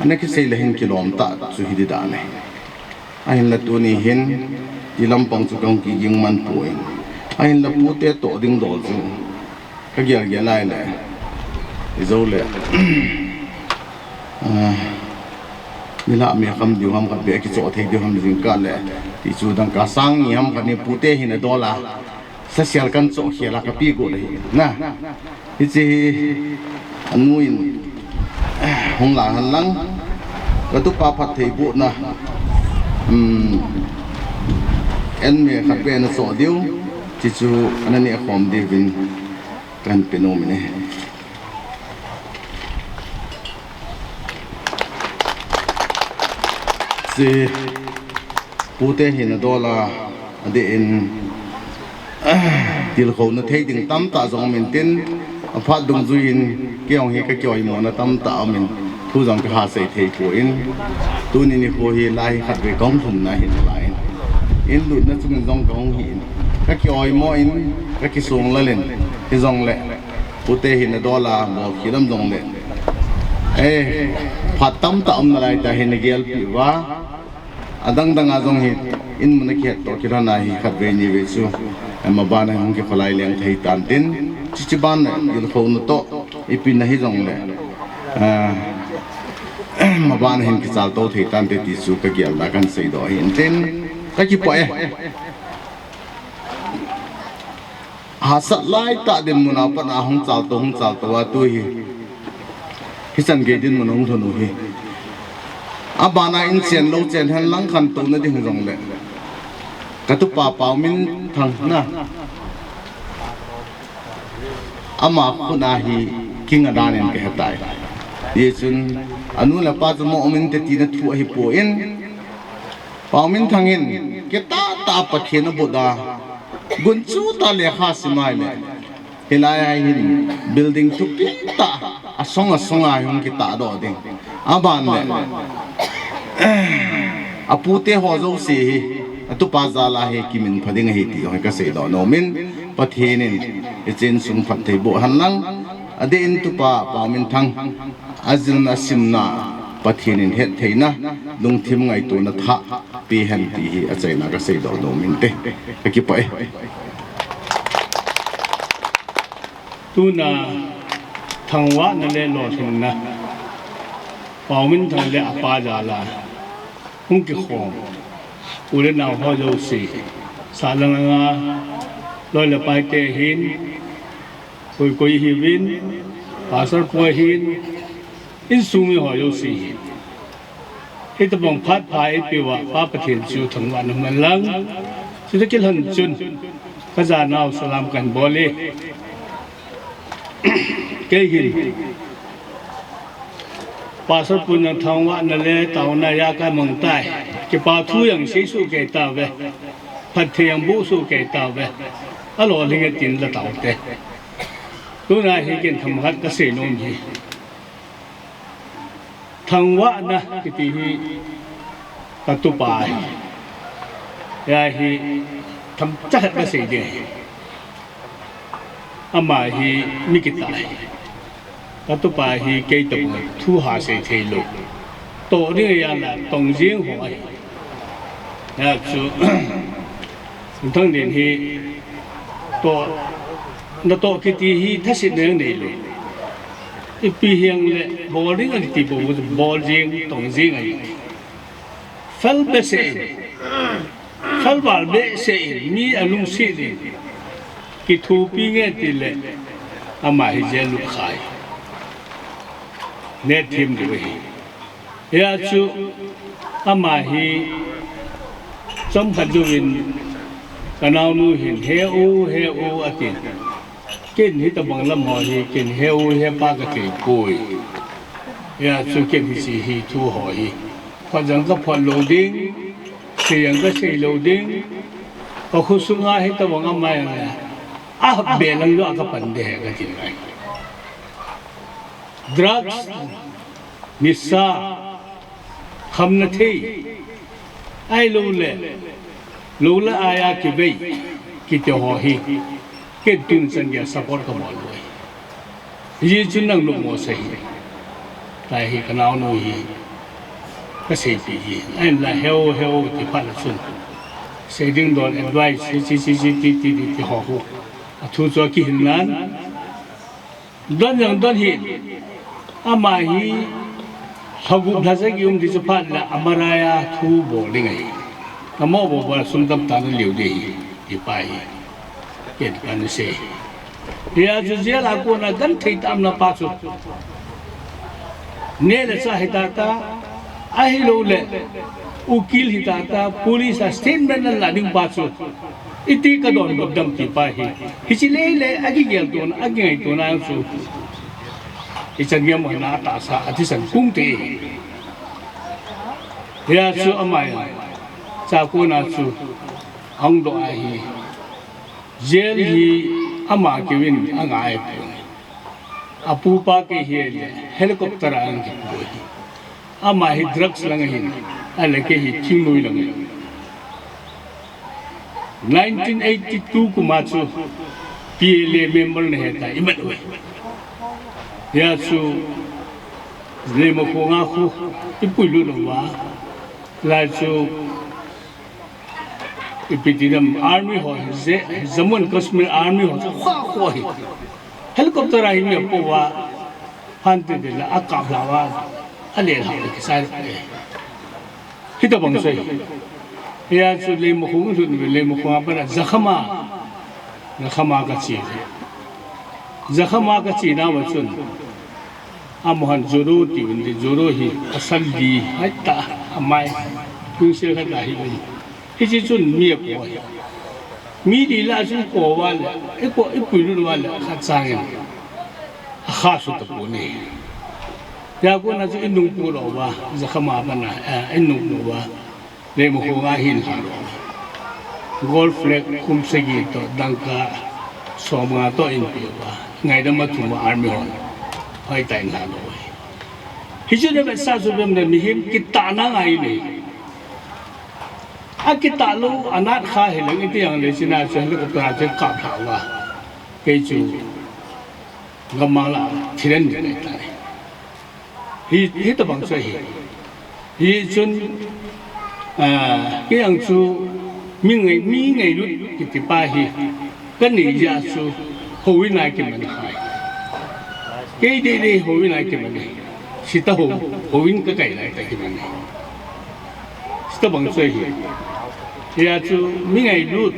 ana kisei le hin kilom tah chu hi ding dan ahi. Ahinla tuni hin, ti lampang chu kahung kiging man poi. Ahinla pute toh ding dol chu kagel gel lai le, ijo le, ah, nilhah me kham diu ham, khat beh kichoh thei diu ham jingkah le, ti chu dangka sang ni ham khat ni pute hina dola, sasial kan choh khel a kapeh got ahi na. Hiche hi anu in hung la hen lang, katupa phattheibohna, um, en me khat beh ana choh diu, ti chu ana neh khom diuvin kahin pe nom in ahi. Che, pute hin adol a, adeh in, tilkhouna thei ding tamtah jong um intin, aphat dungjuiyin kei jong hi kakioimona tamtah aumin, thu jong kaha sei thei poi. Tuni nikho hi lai hi khatvei kahung lhunna ahin lai in, in lutna chungin jong kahung hi in, kakioimo in, kakisong lal in, hijongle pute hin adol a, bol khel am jongle, eh, phat tamtah um nalai tah hin agelpeh uva, adang dang a jong hi, in mun a kihet toh kilhon a hi khatvei nivei chu, eh, maban a hung kikholai leng thei tan tin, chuche ban a tilkhouna toh, ipi na hijongle, eh, maban a hin kichaltou thei tante ti chu kagel a kahin seidoh ahin tin, kakipah e. Hahsat laitah dinmun a pat a hung chaltou, hung chaltou a tu hi, hichan gei dinmun hung lhun u hi, aban a inchen louchen hen lang khantouna ding jongle, katupa Paominthang na, ama khut a hi king adan in kahetai. Hichun anu le apa chu mo um inte tina thu ahipoi. Paominthang in kitahtah a Pathen abut a, gunchu tah a lekha sim ahile, hilai a hin building thupi tah asong asong a hung kitahdoh ding, aban le apute ho jouse hi atupa jal a hi kiminpha ding ahi ti jong hi kaseidoh nomin, Pathen in hiche insung phatthei boh hen lang, adeh in tupa Paominthang ajilna asimna Pathen in hettheina, lungthim ngaitona thah peh hen ti hi achaina kaseidoh nomin te, kakipah e. Tuna thangvahna le lolhinna, Paominthang le apa jal a hung kikhom u le nao ho jouse, sahlang langa loi le paite hin, koi koi hiuvin, pastor pu ahin, insung mi ho jouse hin, hitobang phat pha eipeh uva Pa Pathen chu thangvahna man lang, chutoh kilhon chun kajanau salam kahin bol e. Kei hin Pastor pun jong thangvahna le taona a kamang tai. Kipa thu jong seisoh kei tauve. Phatthei jong bohsoh kei tauve. Alolhing e tin la taute. Tuna hi ken themkhat kasei nom hi, thangvahna kiti hi katupa ahi. Hia hi themcha khat kasei ding ahi. Ama hi mi kitah ahi. Katupa hi kei tobang thu ha sei theilou, toh ding ahi a la tong jeng ho ahi. Hia chu Thangden hi toh, natoh kiti hi thasetna neilou, ipi hijongle bol ding akiti bou, bol jeng, tong jeng ahi. Fel behseh in, fel val behseh in, mi alungset in kithopi nge tile, ama hi jail lut kha ahi. Netthem diu ahi. Hia chu ama hi chomkhat jouvin kanaonu hin he u, he u atin. Ken hitobang lam ho hi ken he u, he pa kathei poi. Hia chu ken hiche hi thu ho hi phot jong kaphot lou ding, sei jong kasei lou ding. Kakhosunga hitobang ama jong le, abe lang joh a kapan ding ahi katin ahi. Drugs, nisa, khamna thei, ahiloule lou le ai a kivei kiti ho hi, ken tuni chan geiya support kabol lou ahi. Hijeh chun nang lungmosah hih in, tua hi kanaonu hi kaseipeh hi, ahinla heu heu ti phat le chun, sei ding don advice hiche hiche ti ti ho khu, athu chu akihil nan, don jong don hih in, ama hi lha gup lha sagi um ding chu phat le amarai a thu bol ding ahi. Namo bol bol a sum tamtah naliu ding ahi, ti pa hi ken kahin sei. Hia chu jail a kona genthei tah a umna pa chu, neh le chah hita ta, ahiloule ukil hita ta, police a statement alah ding pa chu, iti kadonbut dem ti pa hi, hiche lele akigel tona, akingaitona chu, ichan gei a mo hina atahsa, athisan kung te. Hia chu ama in, Chakon a chu ahung doh ahi. Jail hi ama keuvin angai poi. Apupa kei hi le helicopter a ahung kipui. Ama hi drugs lang ahin, ahile kei hi thingnoi lang ahi. Nineteen eighty-two kum a chu P L A member nahi tia imat uve. Hia chu Leimakhong a khu ipuilut uva. Lai chu ipi ti dam army ho, Je-, Jammu and Kashmir army ho chu kho kho hi. Helicopter a hi mi apo uva, phan te de la akap lha uva, ale lha uva kisai le. Hitabang sei. Hia chu Leimakhong chu, Leimakhong a pat a Jakhama, Jakhama kache. Jakhama kache nauva chun, amaho in Joro tiuvin, Joro hi asal li, hai ta, amai, kunsel khat ahi. Hiche chun mi apo hi. Mi li lah a chun ko uva le, iko, ipuilut uva le, khat chang in akha su tapon ahi. Hia kon a chu inung pu lou uva, Jakhama a pat a, eh, inung pu uva. Leimakhong a hin lha lou. Gold flag kum sagi toh, dangka som nga toh inpe uva. Ngaidam a thum a army hon. Hoitah in lha lou. Hichu na vetsah chu vem le mihem kitahna ngai le. Akitah lou, anat kha hileng iti jong le china chu helicopter a chu kap lha uva. Kei chu gamang la thilen ding ahitai. Hi, hitabang chu ahi. Hichun, ah, kei jong chu mi ngai, mi ngailut kiti pa hi kanei jeh a chu houin a kiman ahi. Kei deidei houin a kiman ahi. Sita hou, houin kakai lai tah a kiman ahi. Hitabang chu ahi. Hia chu mi ngailut,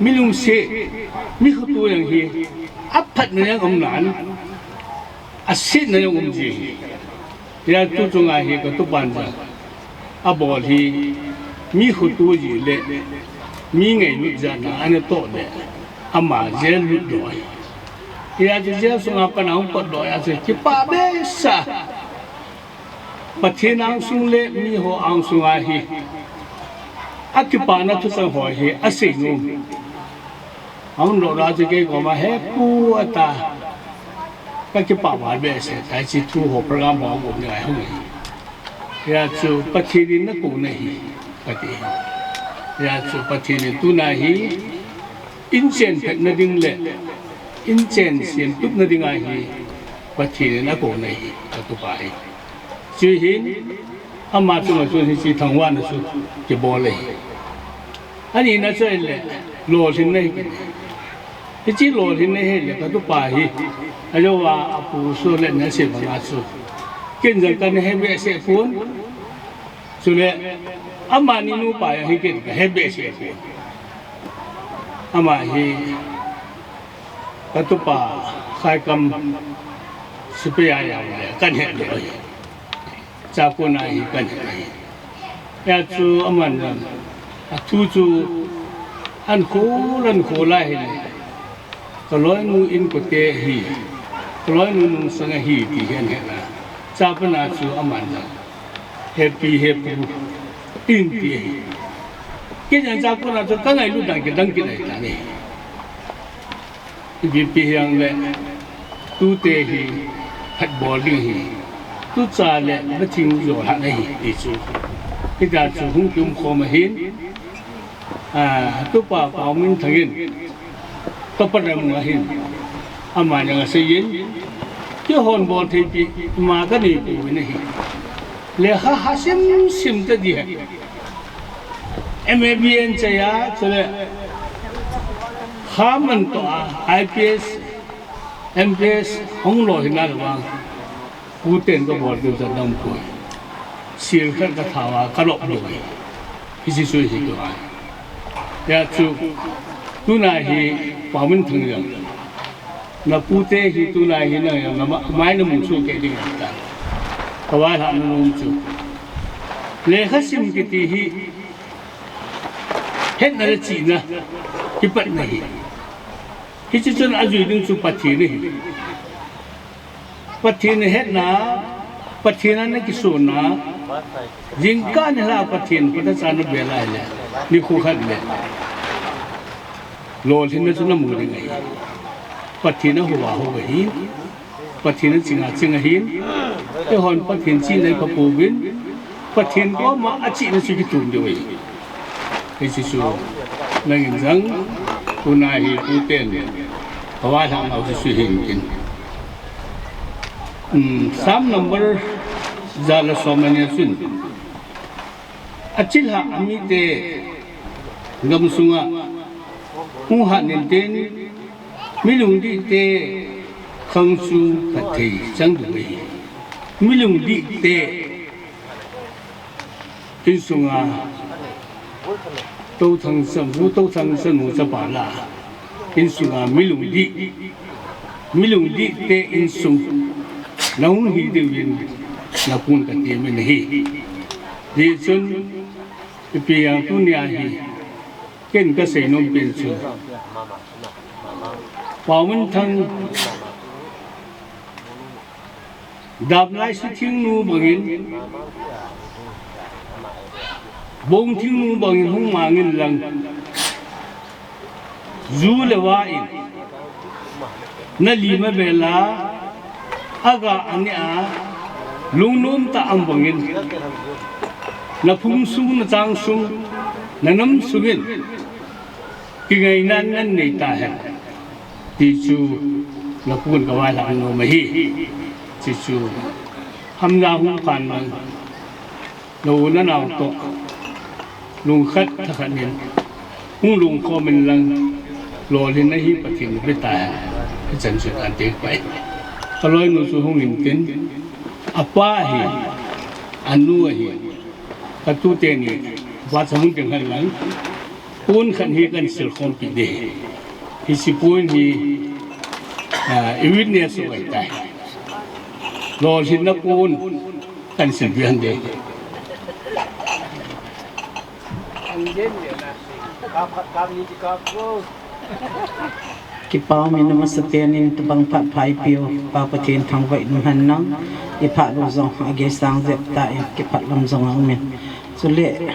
mi lungset, mi khoto jong hi aphatna jong um nan, asetna jong um ji ahi. Hia tu chunga hi katupan jong abol hi mi khoto jeh le mi ngailut jeh a ana toh le ama jail lut doh ahi. Hia chu jail sunga pat a hung potdoh a chu kipah behseh. Pathen angsung le miho angsung a hi akipana thuchang ho hi asei nom. Ahung doh a chu kei koma, "He pu," ata, kakipah val behseh tai, hiche thu ho program ho aum ding ahi hung hi. Hia chu Pathen in nakou nahi, kati. Hia chu Pathen in tuna hi inchen phatna ding le inchen semtupna ding ahi, Pathen in akou nahi, katupa hi. Chuhin ama chunga chun hiche thangvahna chu kibol ahi. Anina chu ahile lolhinna hi kiti. Hiche lolhinna hi le katupa hi ajouva apu Solet in asei banga chu ken jong kana he behseh pon. Chule amani nupa jong hi ken kahe behseh pon. Ama hi katupa Khaikam sepai a jong le kana het lou ahi. Chakon a hi kana het ahi. Hia chu aman jong athu chu ahin khol ahin khol a ahile, kaloinu inkote ahi, kaloinu nungsang ahi ti hi ahin het a. Chapang a chu aman jong, "He pi, he pu," ahin ti ahi. Kei jong chapang a chu kangailut dan kidang kit ahitan ahi. Ipi pi hijongle, tute hi phatbol ding ahi, tucha le nathing jolhahna ahi, ti chu. Hitia chu hung kium khom ahin, a, tupa Paominthang in, Kaparam ahin, ama jong aseiyin, keihon boltheipi ima kanei pouvin ahi. Lekha ha simsim tadi ahi. M A B A in chai a, chule khaman toh a, I P S, M P S hung lou hina le vang, puten kabol diu jat dang poi. Sil khat kathao a, kalop diu ahi. Hiche chu hi diu ahi. Hia chu, tuna hi Paominthang jong, napute hi tuna hi nang jong, namai namu chu kei ding ahitai. Kavailhahna nom chu, lekha sim kiti hi hetna le chihna kipatna ahi. Hiche chun ajui ding chu Pathen ahi. Pathen hetna, Pathen a nakisonna, Jingkah nilhah Pathen khut a cha nabel a ahile, nikho khat le lolhinna chu namu ding ahi. Pathen ahou a hou ahi. Pathen aching a ching ahin. Eihon Pathen chihna ipha pouvin, Pathen koma achihna chu kitum diu ahi. Hiche chu nangin jong, tuna hi tuten kavailhah nau chu chu hin tin. Um, Psalm number ja le som le ni a chun, achilhah amite gamsunga hung hat intin, mi lungdihte khang chu phatthei chang diu ahi. Mi lungdihte, insunga Touthang chanu, Touthang chanu chapa lah a, insunga mi lungdih, mi lungdihte insung nahung hi diuvin nakon katemin ahi. Hijeh chun, ipi jeng tunia hi ken kasei nom pen chu, Paominthang Daplaisi thingnu bangin, bong thingnu bangin hung mang inlang, ju le va in nalima bel a, aga aneh a, lungnom tah a um bangin, naphung sung, nachang sung, nanam sungin kingaina nanei tahen, ti chu nakon kavailhah nom ahi. Hiche chu hamna hung phan lang, nau nanao toh lungkhat thakhat in hung lungkhom inlang, lolhinna hi Pathen in ape tahen, hichan chu kati pai. Kaloinu chu hung intin, apa hi, anu ahi, katute ni, vahchoi hung ding hen lang, pon khat hi kahin silkhompi ding ahi. Hiche pon hi, ah, i witness u ahitai. Lolhinna pon kahin silpeh ding ahi. Kipa umin, amasapen in tobang phat pha eipeu Pa Pathen thangvah in umhen lang, iphat lou jong ageisang jep tan, kipah lam jong aumin. Chule,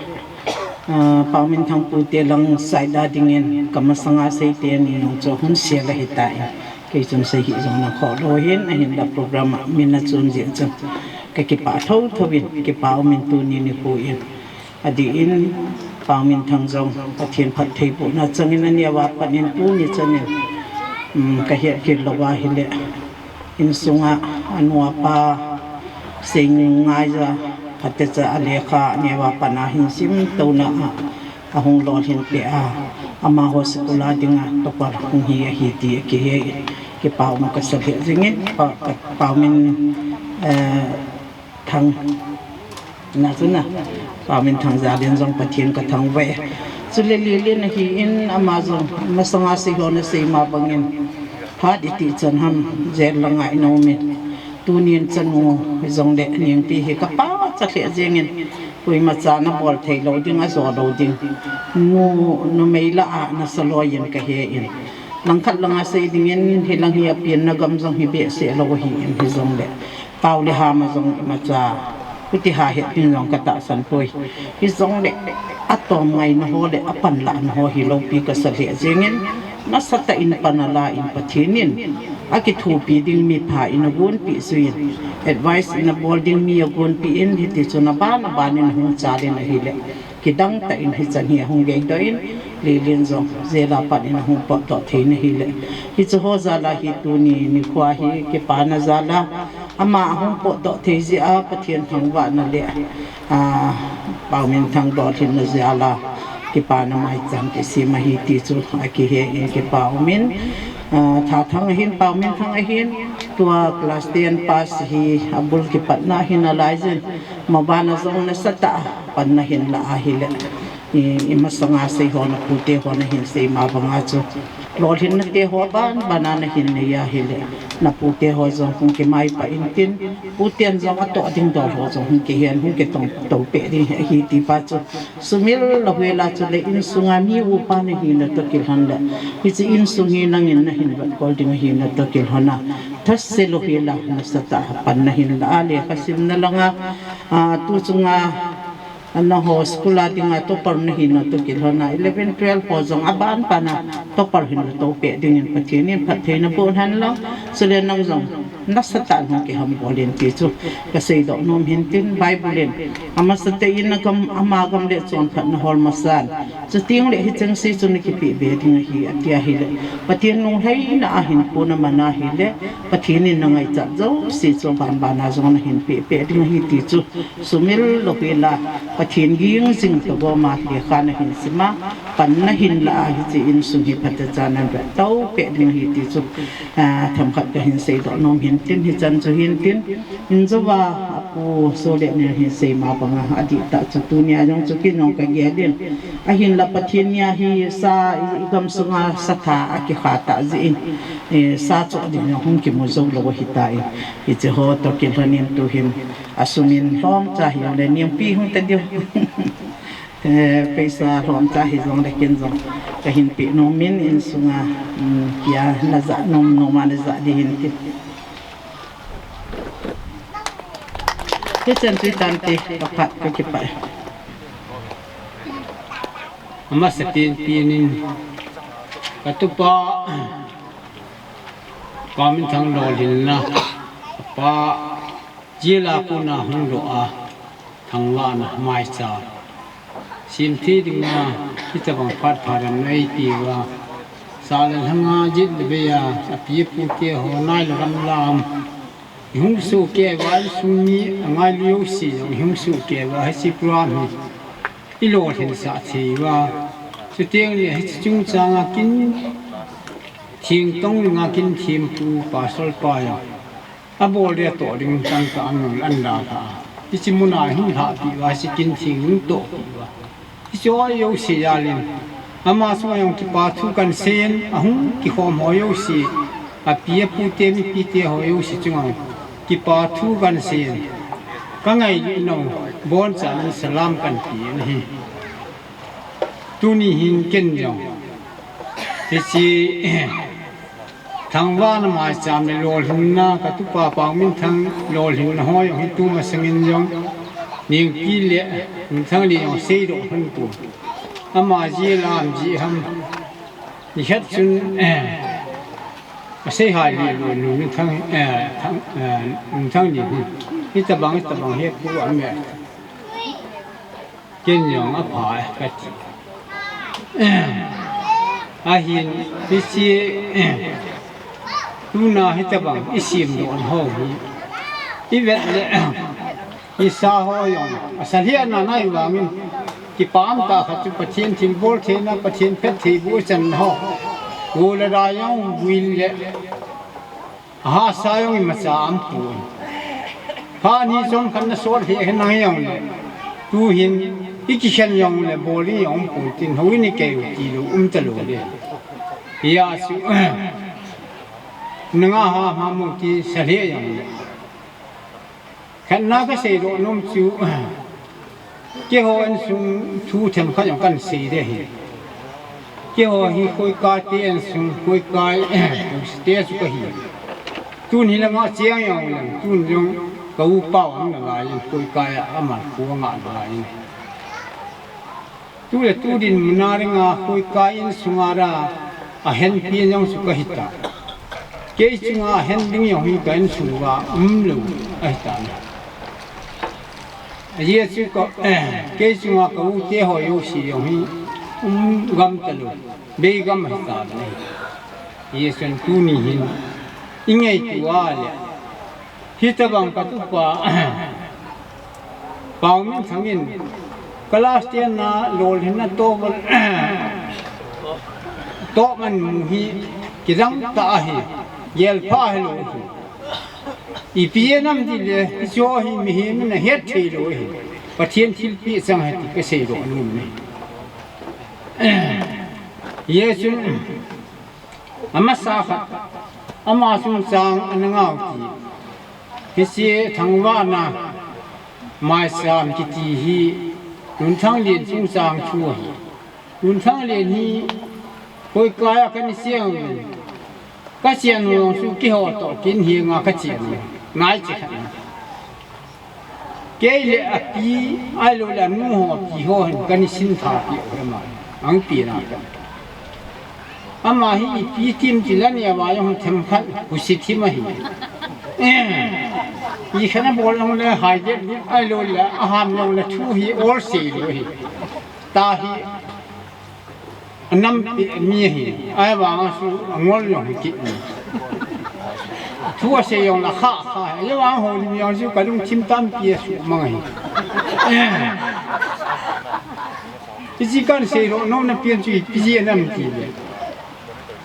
ah, Paominthang pute lang side a dingin kamasanga seite ni jong chu hung sel ahitan, kei chun sei hih jong nang khoh lou ahin, ahinla program a min achun jeh chun kakipah thotho in, kipa umin tuni nikho in. Adeh in, Paominthang jong Pathen phattheibohna changin aneo a pat in tuni chan in, um, kahet khel louva ahile, insunga anu apa seingai ja, phatecha a lekha aneo a pat a hin simtouna a, ahung lolhin peh a, amaho school a dinga topper hung hi ahi ti akihe in, kipa um kasa lheh jengin, Pa, Pa, Paomin, eh, Thang, na chu na, Paominthang jal in jong Pathen kathangvah e. Chule Lilin ahin, ama jong masanga sei hon asei ma bangin, phat iti chan ham jail langa ina umin, tunin chanu hijongle Nengpi hi kapachat lheh jengin, koimacha nabol thei lou ding, ajo lou ding, nu, numei lah a nasa loi in kahe in. Langkhat langa sei dingin, hilang hi apenna gam jong hi behseh lou ahin, hijongle pao le ham a jong imacha, khuti ha hetpin jong katahsan poi. Hijongle atom ngaina ho le apanlahna ho hi loupi kasa lheh jengin, nasatah in pan ala in Pathen in akithopi ding mi pha in agonpeh jui in, advice in abol ding mi agonpeh in, hiti chun aban aban in ahung chal in ahile, kidang tah in hichan hi ahung geidoh in, Lilin jong jail a pat in ahung potdoh thei in ahile, hiche ho jal a hi tuni nikho hi kipana jal a, ama ahung potdoh thei jeh a Pathen thangvahna le, ah, Paominthang lolhinna jal a kipana maicham kisem ahi ti chu akihe in, kipa umin, ah, Thathang ahin, Paominthang ahin, tua class ten pass hi abul kipatna ahin, alaijin maban a jong nasatah a panna ahin lah ahile, i, imasanga sei hon, apute hon ahin sei ma banga chu, Lolhinna te ho ban ban a nahin nei ahile, napu te ho jong hung kimaipah intin, pu ten jong atoh ding dol ho jong hung kihen, hung kitong to peh ding ahi ti pa chu sumil louhel a, chule insunga mi upa nahina toh kilhon le, hiche insung hi nangin nahin vetkol ding ahina toh kilhon a, thase louhel a nasatah a pan nahin la a, lekha simna langa, a, tu chunga, nangho school a dinga topper nahina toh kilhon a, eleven, twelve ho jong aban ban a topper hin la to peh dingin Pathen in phattheina boh hen lang, chule nang jong nasatah in hung kihambol in ti chu kaseidoh nom hin tin, Bible in amasatah in agam, ama gam le chonphatna hol masan, chuteng le hicheng se chu nakipeh be ding ahi, ati ahile, Pathen lunglhaina a hinkho naman ahile, Pathen in nangaichat jouse chu aban ban a jong nahin peh peh ding ahi ti chu sumil louhel a, Pathen ging jing toh gom a lekha nahin sim a, pan nahin la a, hiche insung hi phatecha nahin vet to peh ding ahi ti chu, a, themkhat kahin seidoh nom hin tin, hichan chu hin tin, in jouva, apu Solenel hin seima banga, adihtah chu tunia jong chu kin jong kagel in, ahinla Pathen nia hi sa, i, igamsunga satha akikha tah jeh in, e, sa choh ding jong hung kimu jou lou ahitan, hiche ho toh kilhon in tuhin, asum in lhomcha hijongle, ningpi hung ta diu. Eh, paisa lhomcha hijongle kin jong kahin peh nom in, insunga, um, pia najah nom nom a najah ding hin tin. Hichan chu hitante, kaphat kakipah e. Amasapen pen in katupa Paominthang lolhinna, apa jail a kona hung doh a, thangvahna maicham semthei dinga hitobang phat pha damna eipeuva, sah le lhanga jet le vei a, api apu teho nai le gam lam ihung sohkei uva, insung mi angailu jouse jong ihung sohkei uva, hiche program hi ilolhinsah thei uva, chuteng le hiche chungchanga kin thengtong dinga kin thempu pastor pa jong abol ding toh ding tangtah anung an dalha a, hiche muna hung lhahpeh uva, hiche kin theng hung tohpeh uva, hiche ho jouse jal in ama chunga jong kipa thu kansei in, ahung kikhom ho jouse, api apu te, mipi teho jouse chunga kipa thu kansei in, kangailutnau bonchan salam kanpe in ahi. Tuni hin ken jong hiche thangvahna maicham le lolhinna, katupa Paominthang lolhinna ho jong hi tumasangin jong Nengpi le Minthang le jong seidoh lhon pon, ama jail a um jeh ham, nikhat chun, eh, aseihai lelou nu Minthang, eh, Thang, eh, Minthang le hin, hitobang, hitobang hepu aum e. Ken jong apha e kati. Ahin, hiche, tuna hitobang isemdoh ho hi ivet le, isa ho jong asa lheh nai vangin, kipah tah khat chu Pathen thilbol theina, Pathen phattheiboh channa ho, go le da jong, buil le ahahsa jong imacha aumpon. Phat ni chomkhat nasot lheh henlang hijongle, tuhin ikikhen jongle bol ding jong aumpon tin, houin ikei u tilou umtalou ding. Hijeh chun, nanga ha ham u ti sa lheh jongle, khatna kaseidoh nom chu, keiho insung thu themkhat jong kahin sei ding ahi. Keiho hi khoikai te insung, khoikai te chu kahi. Tun hilanga cheng jongleng, tun jong ka upa u aum nalai in, khoikai a aman kho angah nalai in. Tule tu dinmun a dinga khoikai insunga ra ahenpi jong chu kahitan. Kei chunga ahen ding jong hi ka insung uva umlou ahitan. Ajeh chu ka, kei chunga ka u teho jouse jong hi um gam talou, bei gam ahitan ahi. Ajeh chun tuni hin ingaito a le, hitobang katupa Paominthang in class ten a lolhinna toh, toh man mu hi kidang tah ahi, gelpha hilou ahi. Ipi jeh ham tile, hicheho hi mihem in ahet theilou ahi. Pathen thilpeh chang ahi ti kaseidoh nom e. Hijeh chun, Amasa khat, ama chungchang ana ngau ti. Hiche Thangvahna Maisam kiti hi Lunthanglen chungchang thu ahi. Lunthanglen hi koi kaiya kana cheng uvin, kachen u jong chu keiho toh kin henga kachen u, nai chi khat na. Kei le api, ahilou le anu ho pi ho hin kana sin tha pi u hi ama. Ang pi na ka. Ama hi ipi thim ti la nia va jong themkhat husi thim ahi. Eh, i khat na bol jong le hai de, ahilou le aham jong le thu hi ol sei lou hi. Ta hi anampi mi ahi, ahivanga chu angol jong hi kit ni. Thu asei jong le kha kha, ahivang Houlim jong chu kalungthim tampi asuhmang ahi. Hiche kahin seidoh nomna pen chu ipi jeh ham ti le,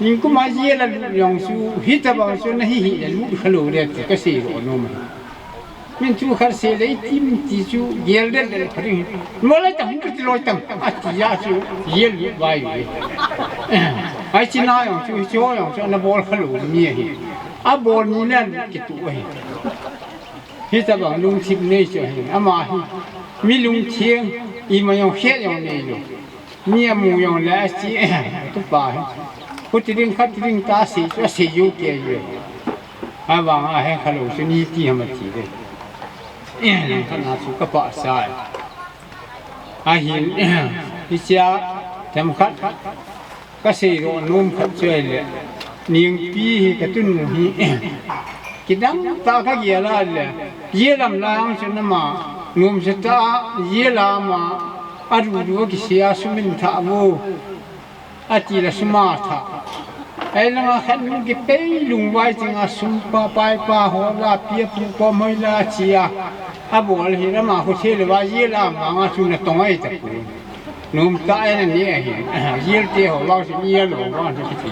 nikum a jail a lut jong chu hitobang chu nahi hih le lut kha lou le ti kaseidoh nom ahi. Min thu khat sei le itim ti chu gel del del kha ding. Mo lai tang, kati loi tang, ati a chu jail lut vai ve. Ai china jong chu, hiche ho jong chu ana bol kha lou mi ahi. Abol ni le lut kituh ahi. Hitobang lungthim nei chu ahi. Ama hi mi lungthim, ima jong khet jong nei lou. Mi amu jong le achi, tupa hi. Khuti ding, khati ding ta sei chu asei jou kei ve. Ahivanga he kha lou chu ni ti ham ati le. Lang khat na chu kapahsa e. Ahin, hichea themkhat kaseidoh nom khat chu ahile, Nengpi hi katunu hi, kidang tah kagel a le, jail lam lang chun ama, nomsa tah a, jail a ama, adudu akisei a, sum in thah vo. Ati le sum a thah. Ahilanga khat nu kipei lungvai chinga sum pa, pai pa ho la, pi a pu kom hoi la chi a. Abol hi lama khu thei le va jail a vanga chu natong ahi tapoi. Nomtah a ana neh ahi. Jail te ho vang chu ni a lo vang chu kiti.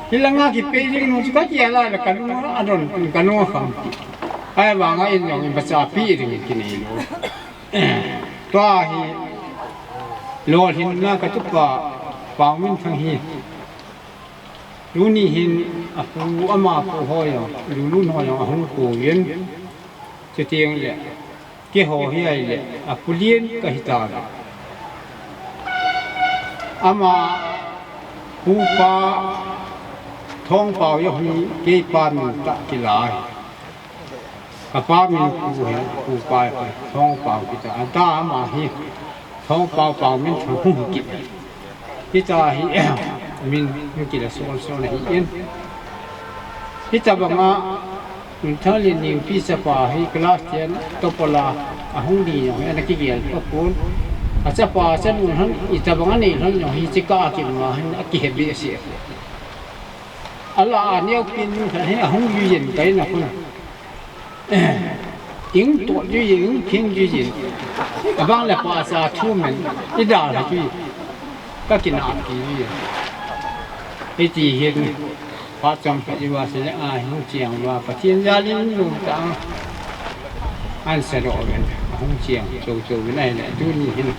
Hilanga kipei ding nu chu kagel a le kalung adon kalung akham. Ahivanga in jong imacha pi ding kinei lou. Tua hi lolhinna katupa Paominthang hi. Tuni hin apu ama pu ho jong, Lulun ho jong ahung kou in. Chuteng le, keiho hi ahile, apu lien kahi tauve. Ama pupa Thongpao jong hi keipa min tah kila ahi. Kapa min pu hi, pupa hi, Thongpao kiti. Ata ama hi, Thongpao Paominthang hung hi kit. Hitia hi, min hung kila sol sol ahi in. Hitobanga, Lunthanglen Nengpi chapa hi class ten topper a ahung ding jong hi ana kigel tapon. Achapa chanu hin, itobang anei lhon jong hi chika akima hin akihe behseh. Ala a neopen nu khat hi ahung juiyin kaina khun. Ing toh juiyin, ing phin juiyin. Abang le pasa thu men, idalha jui. Kakinahpi jui. Hiti hin, phat chomkhat iva sele a hung cheng uva, Pathen jalin lungtah a. Ahin sedoh uvin, ahung cheng chou chou uvin ahile, tuni hin.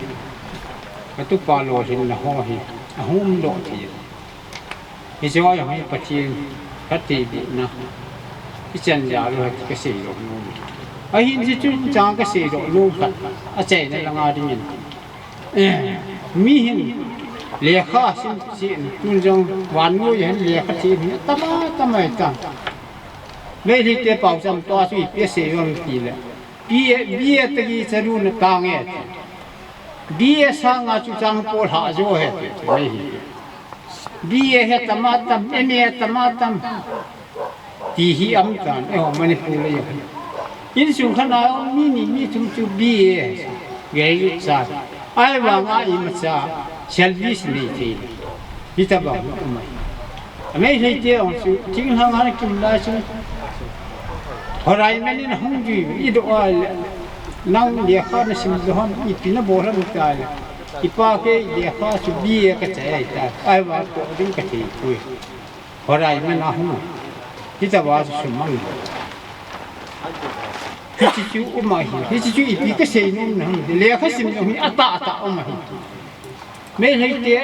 Katupa lolhinna ho hi, ahung umdoh thei. Hiche ho jong hi Pathen kateibehna. Hichan jal u ahi ti kaseidoh nom. Ahin hiche chungchang kaseidoh nom khat. Achaina langa dingin. Eh, mi hin lekha sim sim tun jong vannoi hin lekha sim hi tama tama ahitan. Meitei te paocham tua chu ipi asei uvem tile. B A, B A tagi charu na tange. B A sanga chu chang pol ha jo he. Meitei. B A he tama tam, M A he tama tam. Ti hi aum tan, eiho Manipur a jong. Insung khat a mi ni mi thum chu B A, graduate sa. Ahivanga imacha service nei thei. Hitobang um ahi. Ameitei te jong chu, thinglhang ana kim lai chu. Horai men in hung jui, idoh a le. Nang lekha nasim jo ham, ipi nabol ham tile. Ipa kei lekha chu B A kachai ahitai. Ahivang toh ding kathei poi. Horai men a hung. Hitobang chu sum mang. Hiche chu um ahi. Hiche chu ipi kasei nom na hi. Lekha sim jong hi atah atah um ahi. Meitei te,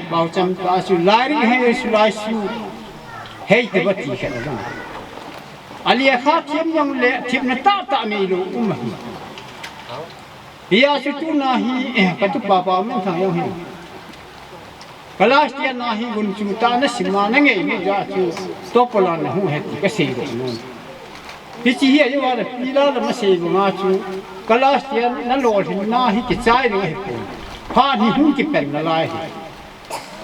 baucham ta chu lairik hei su lai su hei te ba ti khat a dang. A lekha thiam jong le thiamna tahtah neilou um ahi. Hia chu tuna hi, eh, ka tupa Pauminthang jong hi. Class ten a hi gunchu tah na sim a na ngei mu ja chu topper a na hung he ti ka sei lou nom. Hiche hi a jo a na pi la la na sei banga chu class ten na lolhinna hi kichai ding ahi pon. Phat hi hung kipen nalai hi.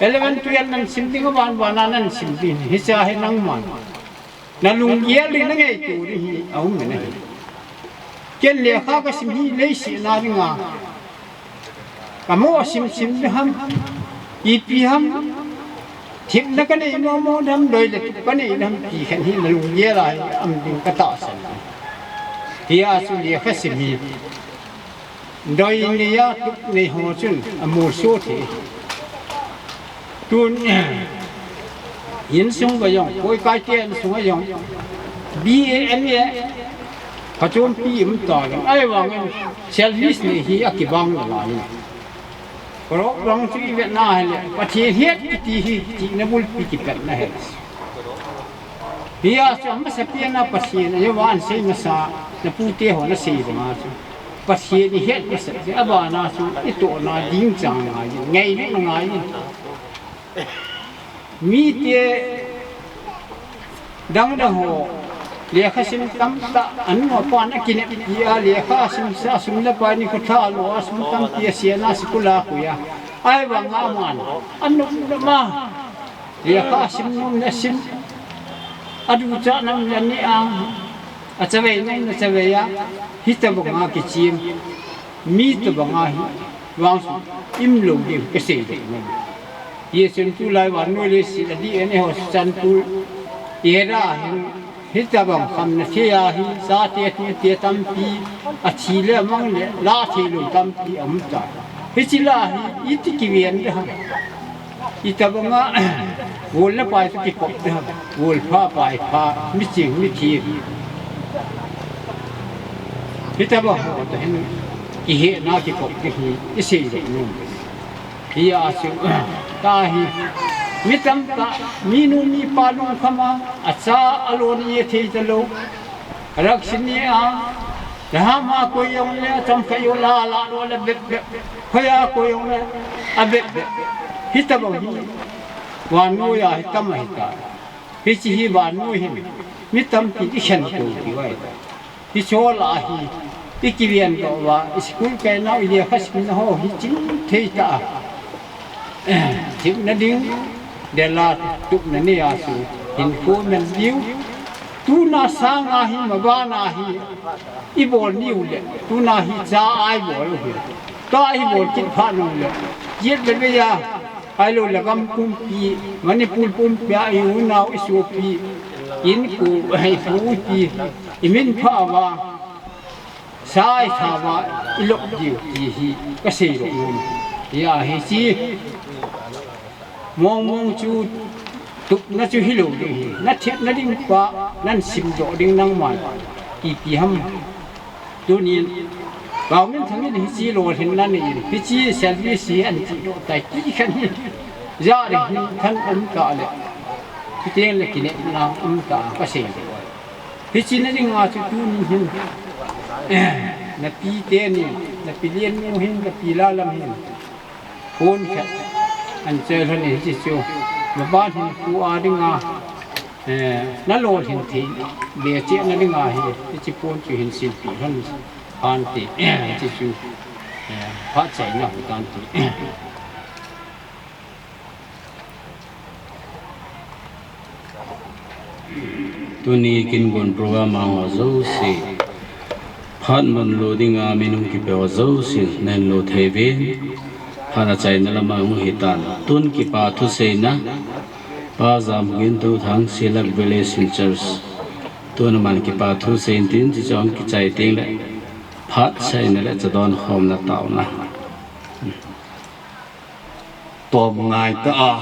Eleven, twelve nan sim ding a ban ban a nan sim ding hi. Hiche hi nangman na lunggel ding na ngeitu ding hi a um na hi. Ken lekha ka sim hi leiset na dinga ka mo sim sim ding ham, ipi ham, themna ka nei mo mo ding ham, doi le tup ka nei ding ham ti khat hi na lunggel a hi um ding ka tahsan. Hia chu lekha sim hi doi nei a tup nei ho chun a molso thei. Tun, insung va jong, koikai te insung a jong, B A, M A, phachompi um ta jong, ahivangin service nei hi a kibang nalai. Koro bang chu i vet na hile, Pathen het kiti hi, chihna bulpi kipat na he. Hia chu amasa pen a Pathen a, Jehovah in sei masa, na pute ho na sei banga chu. Pathen i het masa, a bana chu, i tohna ding chang ngai, ngei na ngai. Mite dang dang ho, lekha sim tamtah, anu apan a kinep pi a, lekha sim sa, sum le pai ni khotha lo a, sum tampi a, siana sikul a kuya. Ahivanga aman, anu ma. Lekha sim nom na sim, a ducha nom na ne a, a chavei nom na chavei a, hitobanga kichim, mi tobanga hi, vang su, im lou ding ka sei ding nom. Hia chun tulai vannoi leiset a D N A ho chan tu, era hin, Hitobang khamna thei a hi, chate tute tampi, a thi le a mang le, la thei lou tampi a um ta. Hiche la hi, iti kiven ding ham. Itobanga, gol le pai chu kikop ding ham. Gol pha, pai pha, mi ching, mi thi. Hitobang ho toh hin, kihena kikop ding hi, i sei ding nom. Hia chu, ta hi, mi tamtah, minu mipa lungkham a, acha alon a thei talou, raksi ne a, laham a koi jong le, chamkhai jong la la lou le bep bep, khoi a koi jong le, a bep bep. Hitobang hi, vannoi a hi tam ahi ta. Hiche hi vannoi hin, mi tampi i khen tou ti vai. Hiche ho la hi, i kiven doh uva, i school kaina u, i lekha simna ho hi chingthei tah a. Themna ding, dela tupna nei a chu, hinkho man diu. Tuna sanga hi, mabana hi, i bol niu le, tuna hi cha a i bol u hi. Tua i bol kit phat u le, jet le vei a, ahilou le gam pumpi, Manipur pumpi a, i unau, i sopi, inko, i pu, i pi, i min pha uva, sa i tha uva, i lop diu ti hi ka sei lou nom. Hia hiche mong mong chu tupna chu hilou ding hi. Na themna ding pa, nan simdoh ding nangman. Ipi ham. Tunin, Pauminthang in hiche lolhinna nei in, hiche service hi ahin chihdoh tai ti khat hi, ja ding hi than um ta le, chuteng le kinepna um ta ka sei. Hiche na dinga chu tuni hin, eh, na pi teni, na pi Liannu hin, na pi Lalam hin, phone khat ahin choi lhon in hiche chu, maban hin pu a dinga, eh, na lolhin thei, le cheh na dinga hi, hiche phone chu hin silpeh lhon hante, hiche chu, eh, phat chaina hung tante. Tuni kin gon program a ho jouse, phat mun lo dinga min hung kipe ho jousen, nahin lo thei uvin, phat achaina lama hung hitan. Tun kipa thuseina, Pa Jamgin Touthang, Silak Village in Church. Tun aman kipa thusei in tin, hiche chu hung kichai teng le, phat chaina le cha don khomna taona. Tom ngai ta a.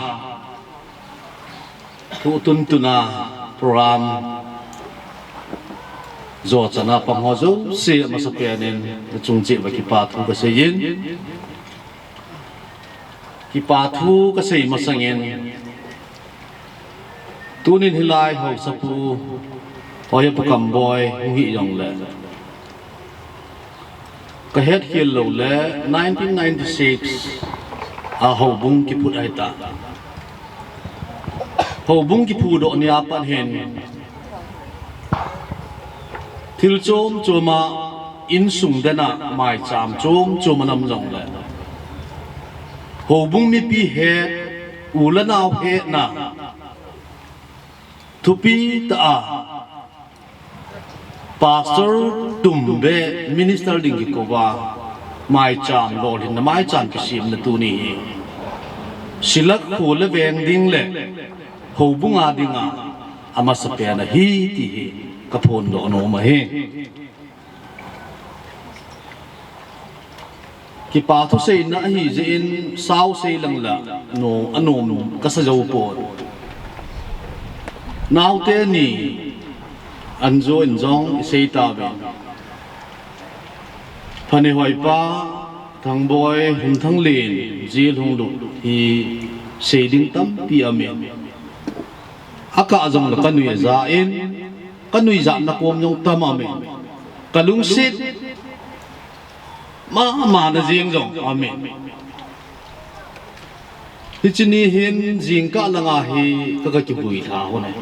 Thu tun tuna program jo chana pang ho jouse, amasapen in nachung cheh uva kipa thu kasei in. Kipa thu kasei masangin, tunin hilai haosapu, Hoipu Kamboi hung hi jongle, kahet khel loule nineteen ninety-six a houbung kiphut ahita. Houbung kiphudoh nia pat hin, thil chom choma insung dena maicham chom chom anam jongle, houbung mipi het, u le nao hetna thupi tah a, Pastor tumbe minister ding kikouva, maicham lolhinna, maicham kisemna tuni hi, Silak kho le veng ding le houbunga dinga amasapen ahi ti hi kaphondoh nom ahi. Kipa thuseina ahijeh in sao sei lang la, no, anom kasa jou poi. Naote ni Anjo in jong isei tauvin, Phanehoipa, Thangboi, Hungthanglen, jail hung lut hi sei ding tampi aumin, akah jongle kanui aja in, kanuijatna kom jong tam aumin, kalungset mama na jeng jong aumin. Hiche ni hin jingkah langa hi ka, kakivuilha lhon e.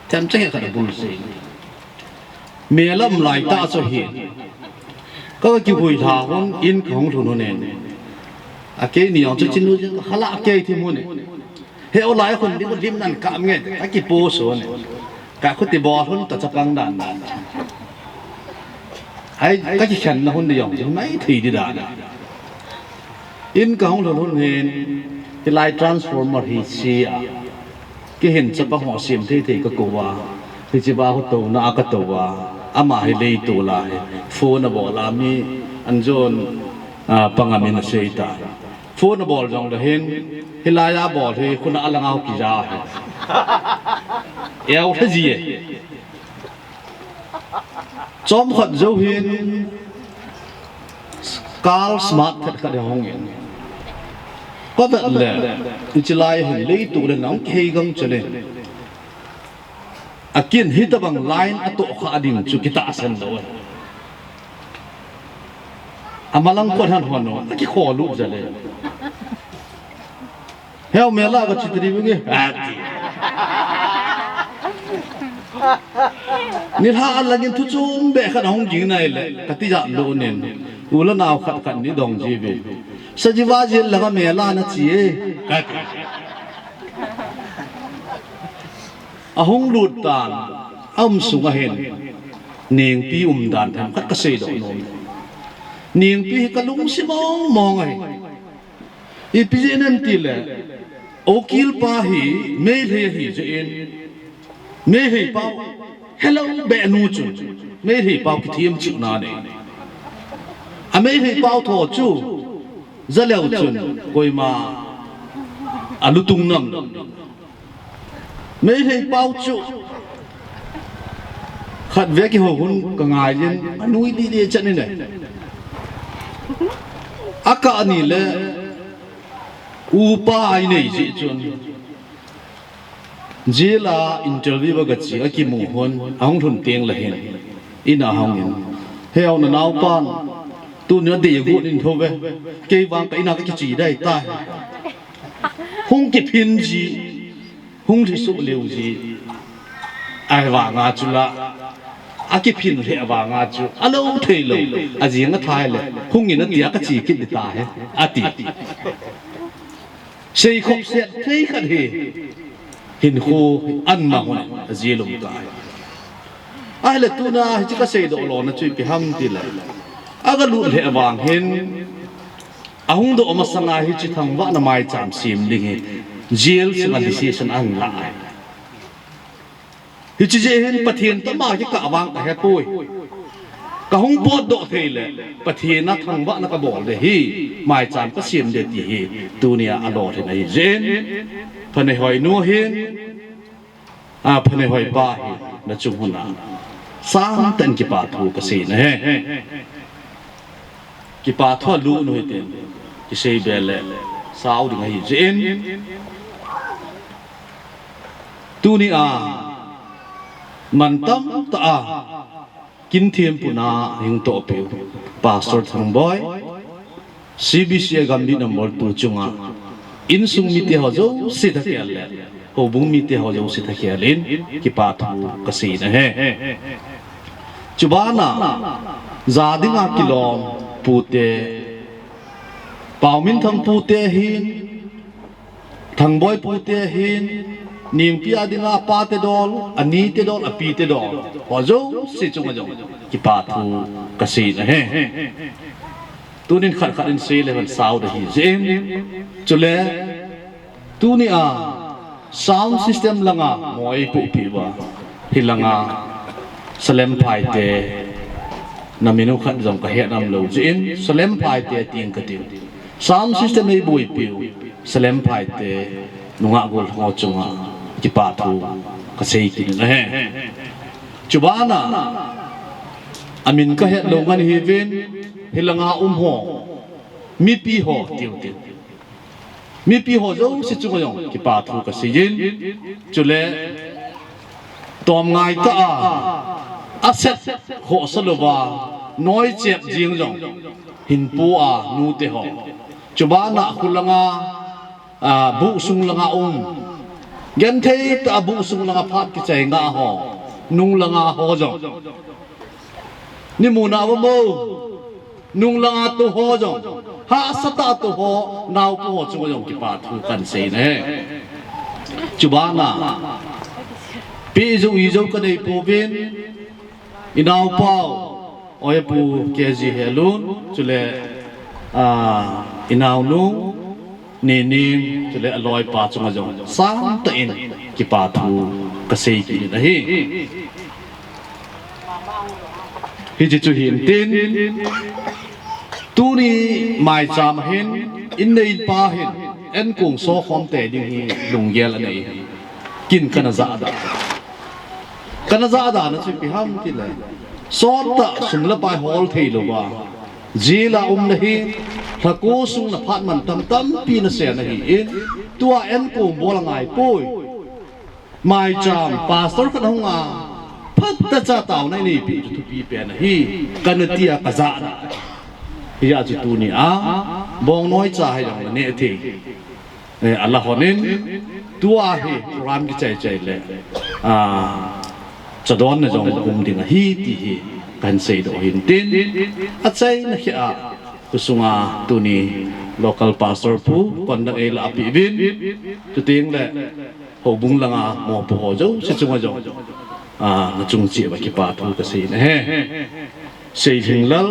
Themcha he khat abul sei. Mel a um laitah chu hin, ka, kakivuilha lhon in kahung lhun lhon in, akeini jong chu chinu jing khala kei thim lhon e. He olai khun ding lim nan ka um nge, kakipost lhon e. Kakhuti bol lhon ta chapang dan dan. Ai, kakikhenna lhon di jong chu maithei di dan. In kahung lhun lhon hin, hilai transformer hi sia, kihin chapang ho sem thei thei kakouva, hichea hotouna a katouva, ama hi leitol a hi phone abol a mi Anjon, a, panga min asei ta. Phone abol jongle hin, hilai a bol hi khuna alanga ho kija hi. Eulha ji e. Chomkhat jou hin, car smart thet khat ahung in, kavet le, hiche lai hin leitol le nang kihei gangchel e. Akin hitobang line atohkha ding chu kitahsan lou e. Amalang kot han hon o, akikholut jal e. Heu mel a kache tadi bunge, ati. Nilhah langin thu chombeh khat ahung ging nai le, katijat lou nin, u le nao khat khat ni dong jiuvin, Sajiva jail langa mel a nache e, kati. Ahung lut tan, aum sunga hin, Nengpi umdan themkhat kaseidoh nom e. Nengpi hi kalungset mong mong ahi. Ipi jeh inem tile, Okil pa hi Meitei ahijeh in, Meitei pau helou behnu chun, Meitei pau kithem chihna nei. A Meitei pau tho chu, jaleu chun, koima alutung nam. Meitei pau chu, khatvei kihou hun kangai jin, anui didi chan in e. Akah ni le, upa inei jeh chun, jail a interview a kache, akimu hon, ahung lhun teng le hin, in a hung in, Heu, nanaopan, tuni a deigot in thouve, kei vang ka in a kakiche dai tai. Hung kiphin ji, hung lhisuh leu ji, ahivanga chu la, akiphin lheh vanga chu, alou theilou, ajing athai le, hung in atia kache kit ding tahi, ati. Seikhop set thei khat hi, hinkho anmang hon, ajail um tahi. Ahile tuna hiche kaseidoh lona chu ipi ham tile, agalut lheh vang hin, ahung doh masanga hiche thangvahna maicham sem ding hi, jail sunga decision ahin la ahi. Hiche jeh hin Pathen tama kikah vang kahepoi. Kahung potdoh thei le, Pathen a thangvahna kabol ding ahi, maicham kasem ding ti hi, tunia alolhin ahi jeh in, Phaneihoi nu hin, a, Phaneihoi pa hi, nachung hon a, sangtah in kipa thu kasei nahi. Kipa thu alut nu hitin, kisei be le, sao ding ahi jeh in, tuni a mantam tah a kin thempuna hung tohpeh u Pastor Thangboi, C B C A Gambih number two chunga insung mite ho jouse thakhel le houbung mite ho jouse thakhel in kipa thu kasei nahi. Chubana, ja dinga kilom pute, Paominthang pute hin, Thangboi pute hin, Ningpi a dinga pate dol, anite dol, apite dol, ho jouse chunga jong kipa thu kasei nahi. Tunin khat khat in sei le hon sao ding ahi jeh in. Chule, tuni a sound system langa mo eipuipeh uva, hilanga Salem Phaite, na min u khat jong kahet nom lou jeh in, Salem Phaite tin kati. Sound system eipuipeh u Salem Phaite nungah gollhang ho chunga kipa thu kasei kit nahi. Chubana, amin kahet lou ngen hiuvin, hilanga um ho, mipi ho tiu tiu. Mipi ho jouse chunga jong kipa thu kasei in, chule tomngai tah a, aset khohsa louva, noi chep jing jong hinpo a nute ho. Chubana khulanga, a, buh sung langa um, genthei tah a buh sung langa phat kichai ngah ho, nung langa ho jong. Nimu nau mo, nung langa tou ho jong, hahsa tah a tou ho, naopu ho chunga jong kipa thu kasei nahi. Chubana, peh jou, ijou kanei pouvin, inaopau, oi pu K G Helun, chule, a, inaonu, Nining, chule aloipa chunga jong sangtah in kipa thu kasei kit nahi. Hiche chu hintin, tuni maicham hin, inneipa hin, enkong sokhom tei ding hi lunggel anei. Kin kana jahda. Kana jahda na chu ipi ham tile, sottah sum le pai hol thei louva, jail a um nahi, lhako sung naphat mantam tampi nase nahi in, tua enkong bol angaipoi. Maicham, pastor khat ahunga, phatah cha taona ineipeh chu thupi pen ahi, kana tia kajahda. Hijeh a chu tuni a, bongnoi cha hi jong naneh thei. Eh, ala honin, tua hi program kichai chai le, a, chadonna jong um ding ahi ti hi kahin seidoh hintin, achaina kheh a, khosunga tuni local pastor pu, conduct eilahpeh uvin, chuteng le, houbung langa mopo ho jouse chunga jong, a, nachung cheh uva kipa thu kasei nahi. Seilhinglal,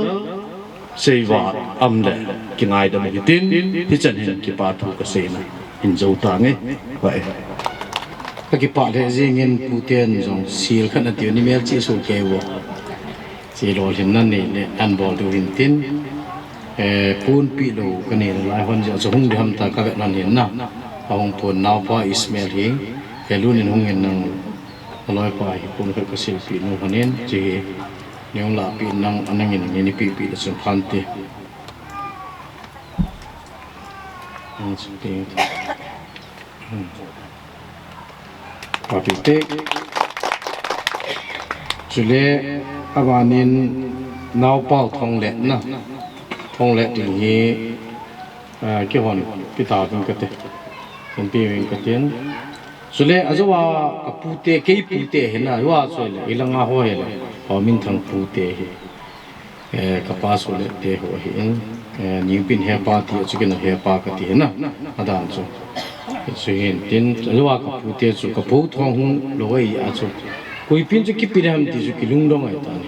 Seivat, um le, kingaidam u hitin, hichan hin kipa thu kaseina hin jou tange. Kakipah lheh jengin puten jong sil khat natiu ni melchih soh kei uvo. Chi lolhinna neile anbol diu hintin, eh, ponpi lou kanei nalai hon jeh a chu hung ding ham tia kavet lhon hin na. Ahung pon naopa Ismail hi, Helun in hungin nang aloipa hi pon khat kasilpeh nom lhonin, chi hi neihung lahpeh in nang, anangin neipehpeh le chun phante. Papil te. Chule abanin naopau Thonglet na. Thonglet ding hi, ah, kihon peh tauving kate. Hinpeh uving katin. Chule ajouva kapute, kei pute hina, hua chule, ilanga ho hile, Paominthang pute hi. Eh, kapa Solet te ho ahin, eh, Ningpin hepa ti a chu keiin hepa kati hina, adan chu. Chu hintin, ajouva kapute chu kapu Thong hung lou ahi a chu. Koipin chu kipe ding ham ti chu kilungdong ahitan.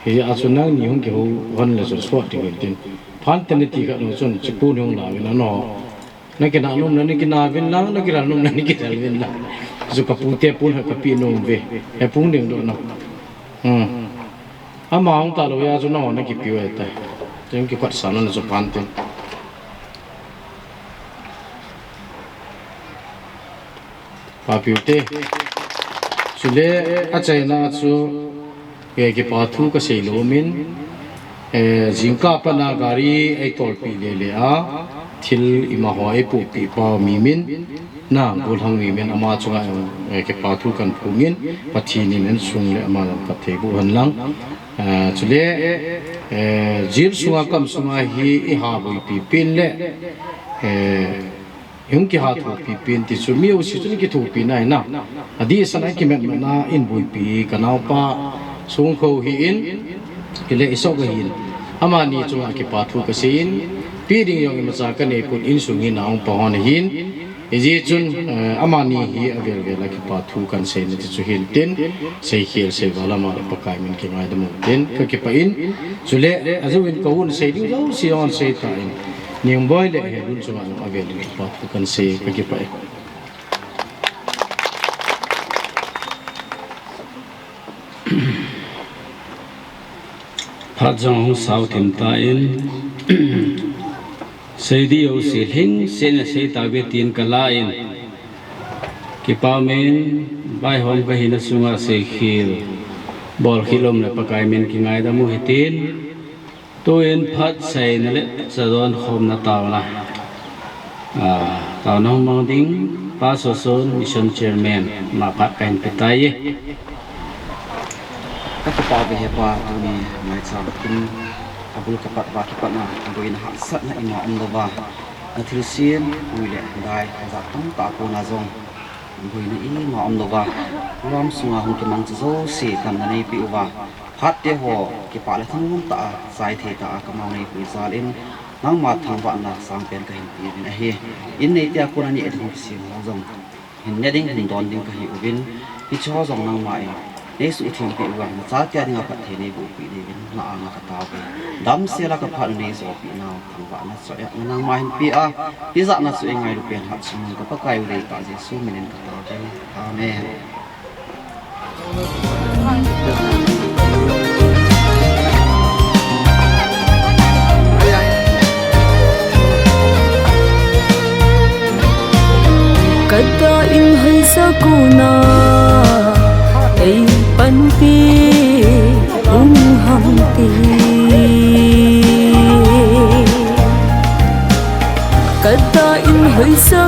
Hijeh a chu nangni hung kihou hon le chun sot ding hintin. Phante nati khat lou chun, chipun hung lauvin ano. Nakinah nom le nakinah uvin lang, nakilhal nom le nakilhal uvin lang. Chu kapute pun khat kapeh nom uve. Hepung ding doh na. Hmm. Ama hung talou a chu nangho nakipe u ahitai. Chun kikotsan na chu phante. Papiu te. Chule achaina chu, eh, kipa thu kasei lou min, eh, jingkah a pat a gari eitolpeh lele a, Thil imaho eipohpeh pau mimin, na, gollhang mimin ama chunga, eh, kipa thu kaphongin, Pathen in insung le ama jong phatthei boh hen lang. Eh, chule, eh, jail sunga kam sunga hi eiha boipi pen le, eh, hung kiha thopi pen ti chu mi jouse chun kithopi nai na. Adeh sanga kimat mat na in boipi kanaopa Songkho hi in, kile isop ahin. Amani chunga kipa thu kasei in, pi ding jong imacha kanei pon, insung hi naong pa hon ahin. Hijeh chun, eh, amani hi avel vel a kipa thu kahin sei na ti chu hin tin, seikhel seival ama le Pakai min kingaidam uvin tin kakipah in, chule, ajou in kahung sei ding jouse hon sei tan, Ningboi le Helun chunga jong avel in kipa thu kahin sei, kakipah e. Phat jong hung sao thim tan, sei ding jouse lhingset in sei tauve tin kala in, kipa umin, vaihom kahina sunga seikhel bolkhel um le Pakai min kingaidam u hitin, tuin phat seina le chadon khomna taona, ah, taona hung mang ding, Pa Soson, Mission Chairman, ama phat kahin pe tai e. Kakipah uve he Pa, tuni maicham kin abul kapat uva kipatna, boina hahsatna ima umlou va, nathilsem ui le dai jat tamtah a kona jong boina ima umlou va, program sunga hung kimangcha jouse damna neipeh uva, phat te ho kipah le thanom tah a, chai thei tah a kamao neipui jal in, nangma thangvahna sangpen kahin pe uvin ahi. In neite a kona neh ding kisem ho jong hin ne ding, hin don ding kahi uvin, hiche ho jong nangma in neisuhthengpeh uva, nachate a dinga phatthei neibohpeh diuvin na anga katao uve. Damsel a kaphat u neijohpeh nau thangvahna, choi-atna nangma hin pe a, tijatna chu eingailu pen Hatchungnung ka Pakai u deitah Jesu min in katao uve. Amen. Katah in hoija kona eipanpi um ham ti. Katah in hoija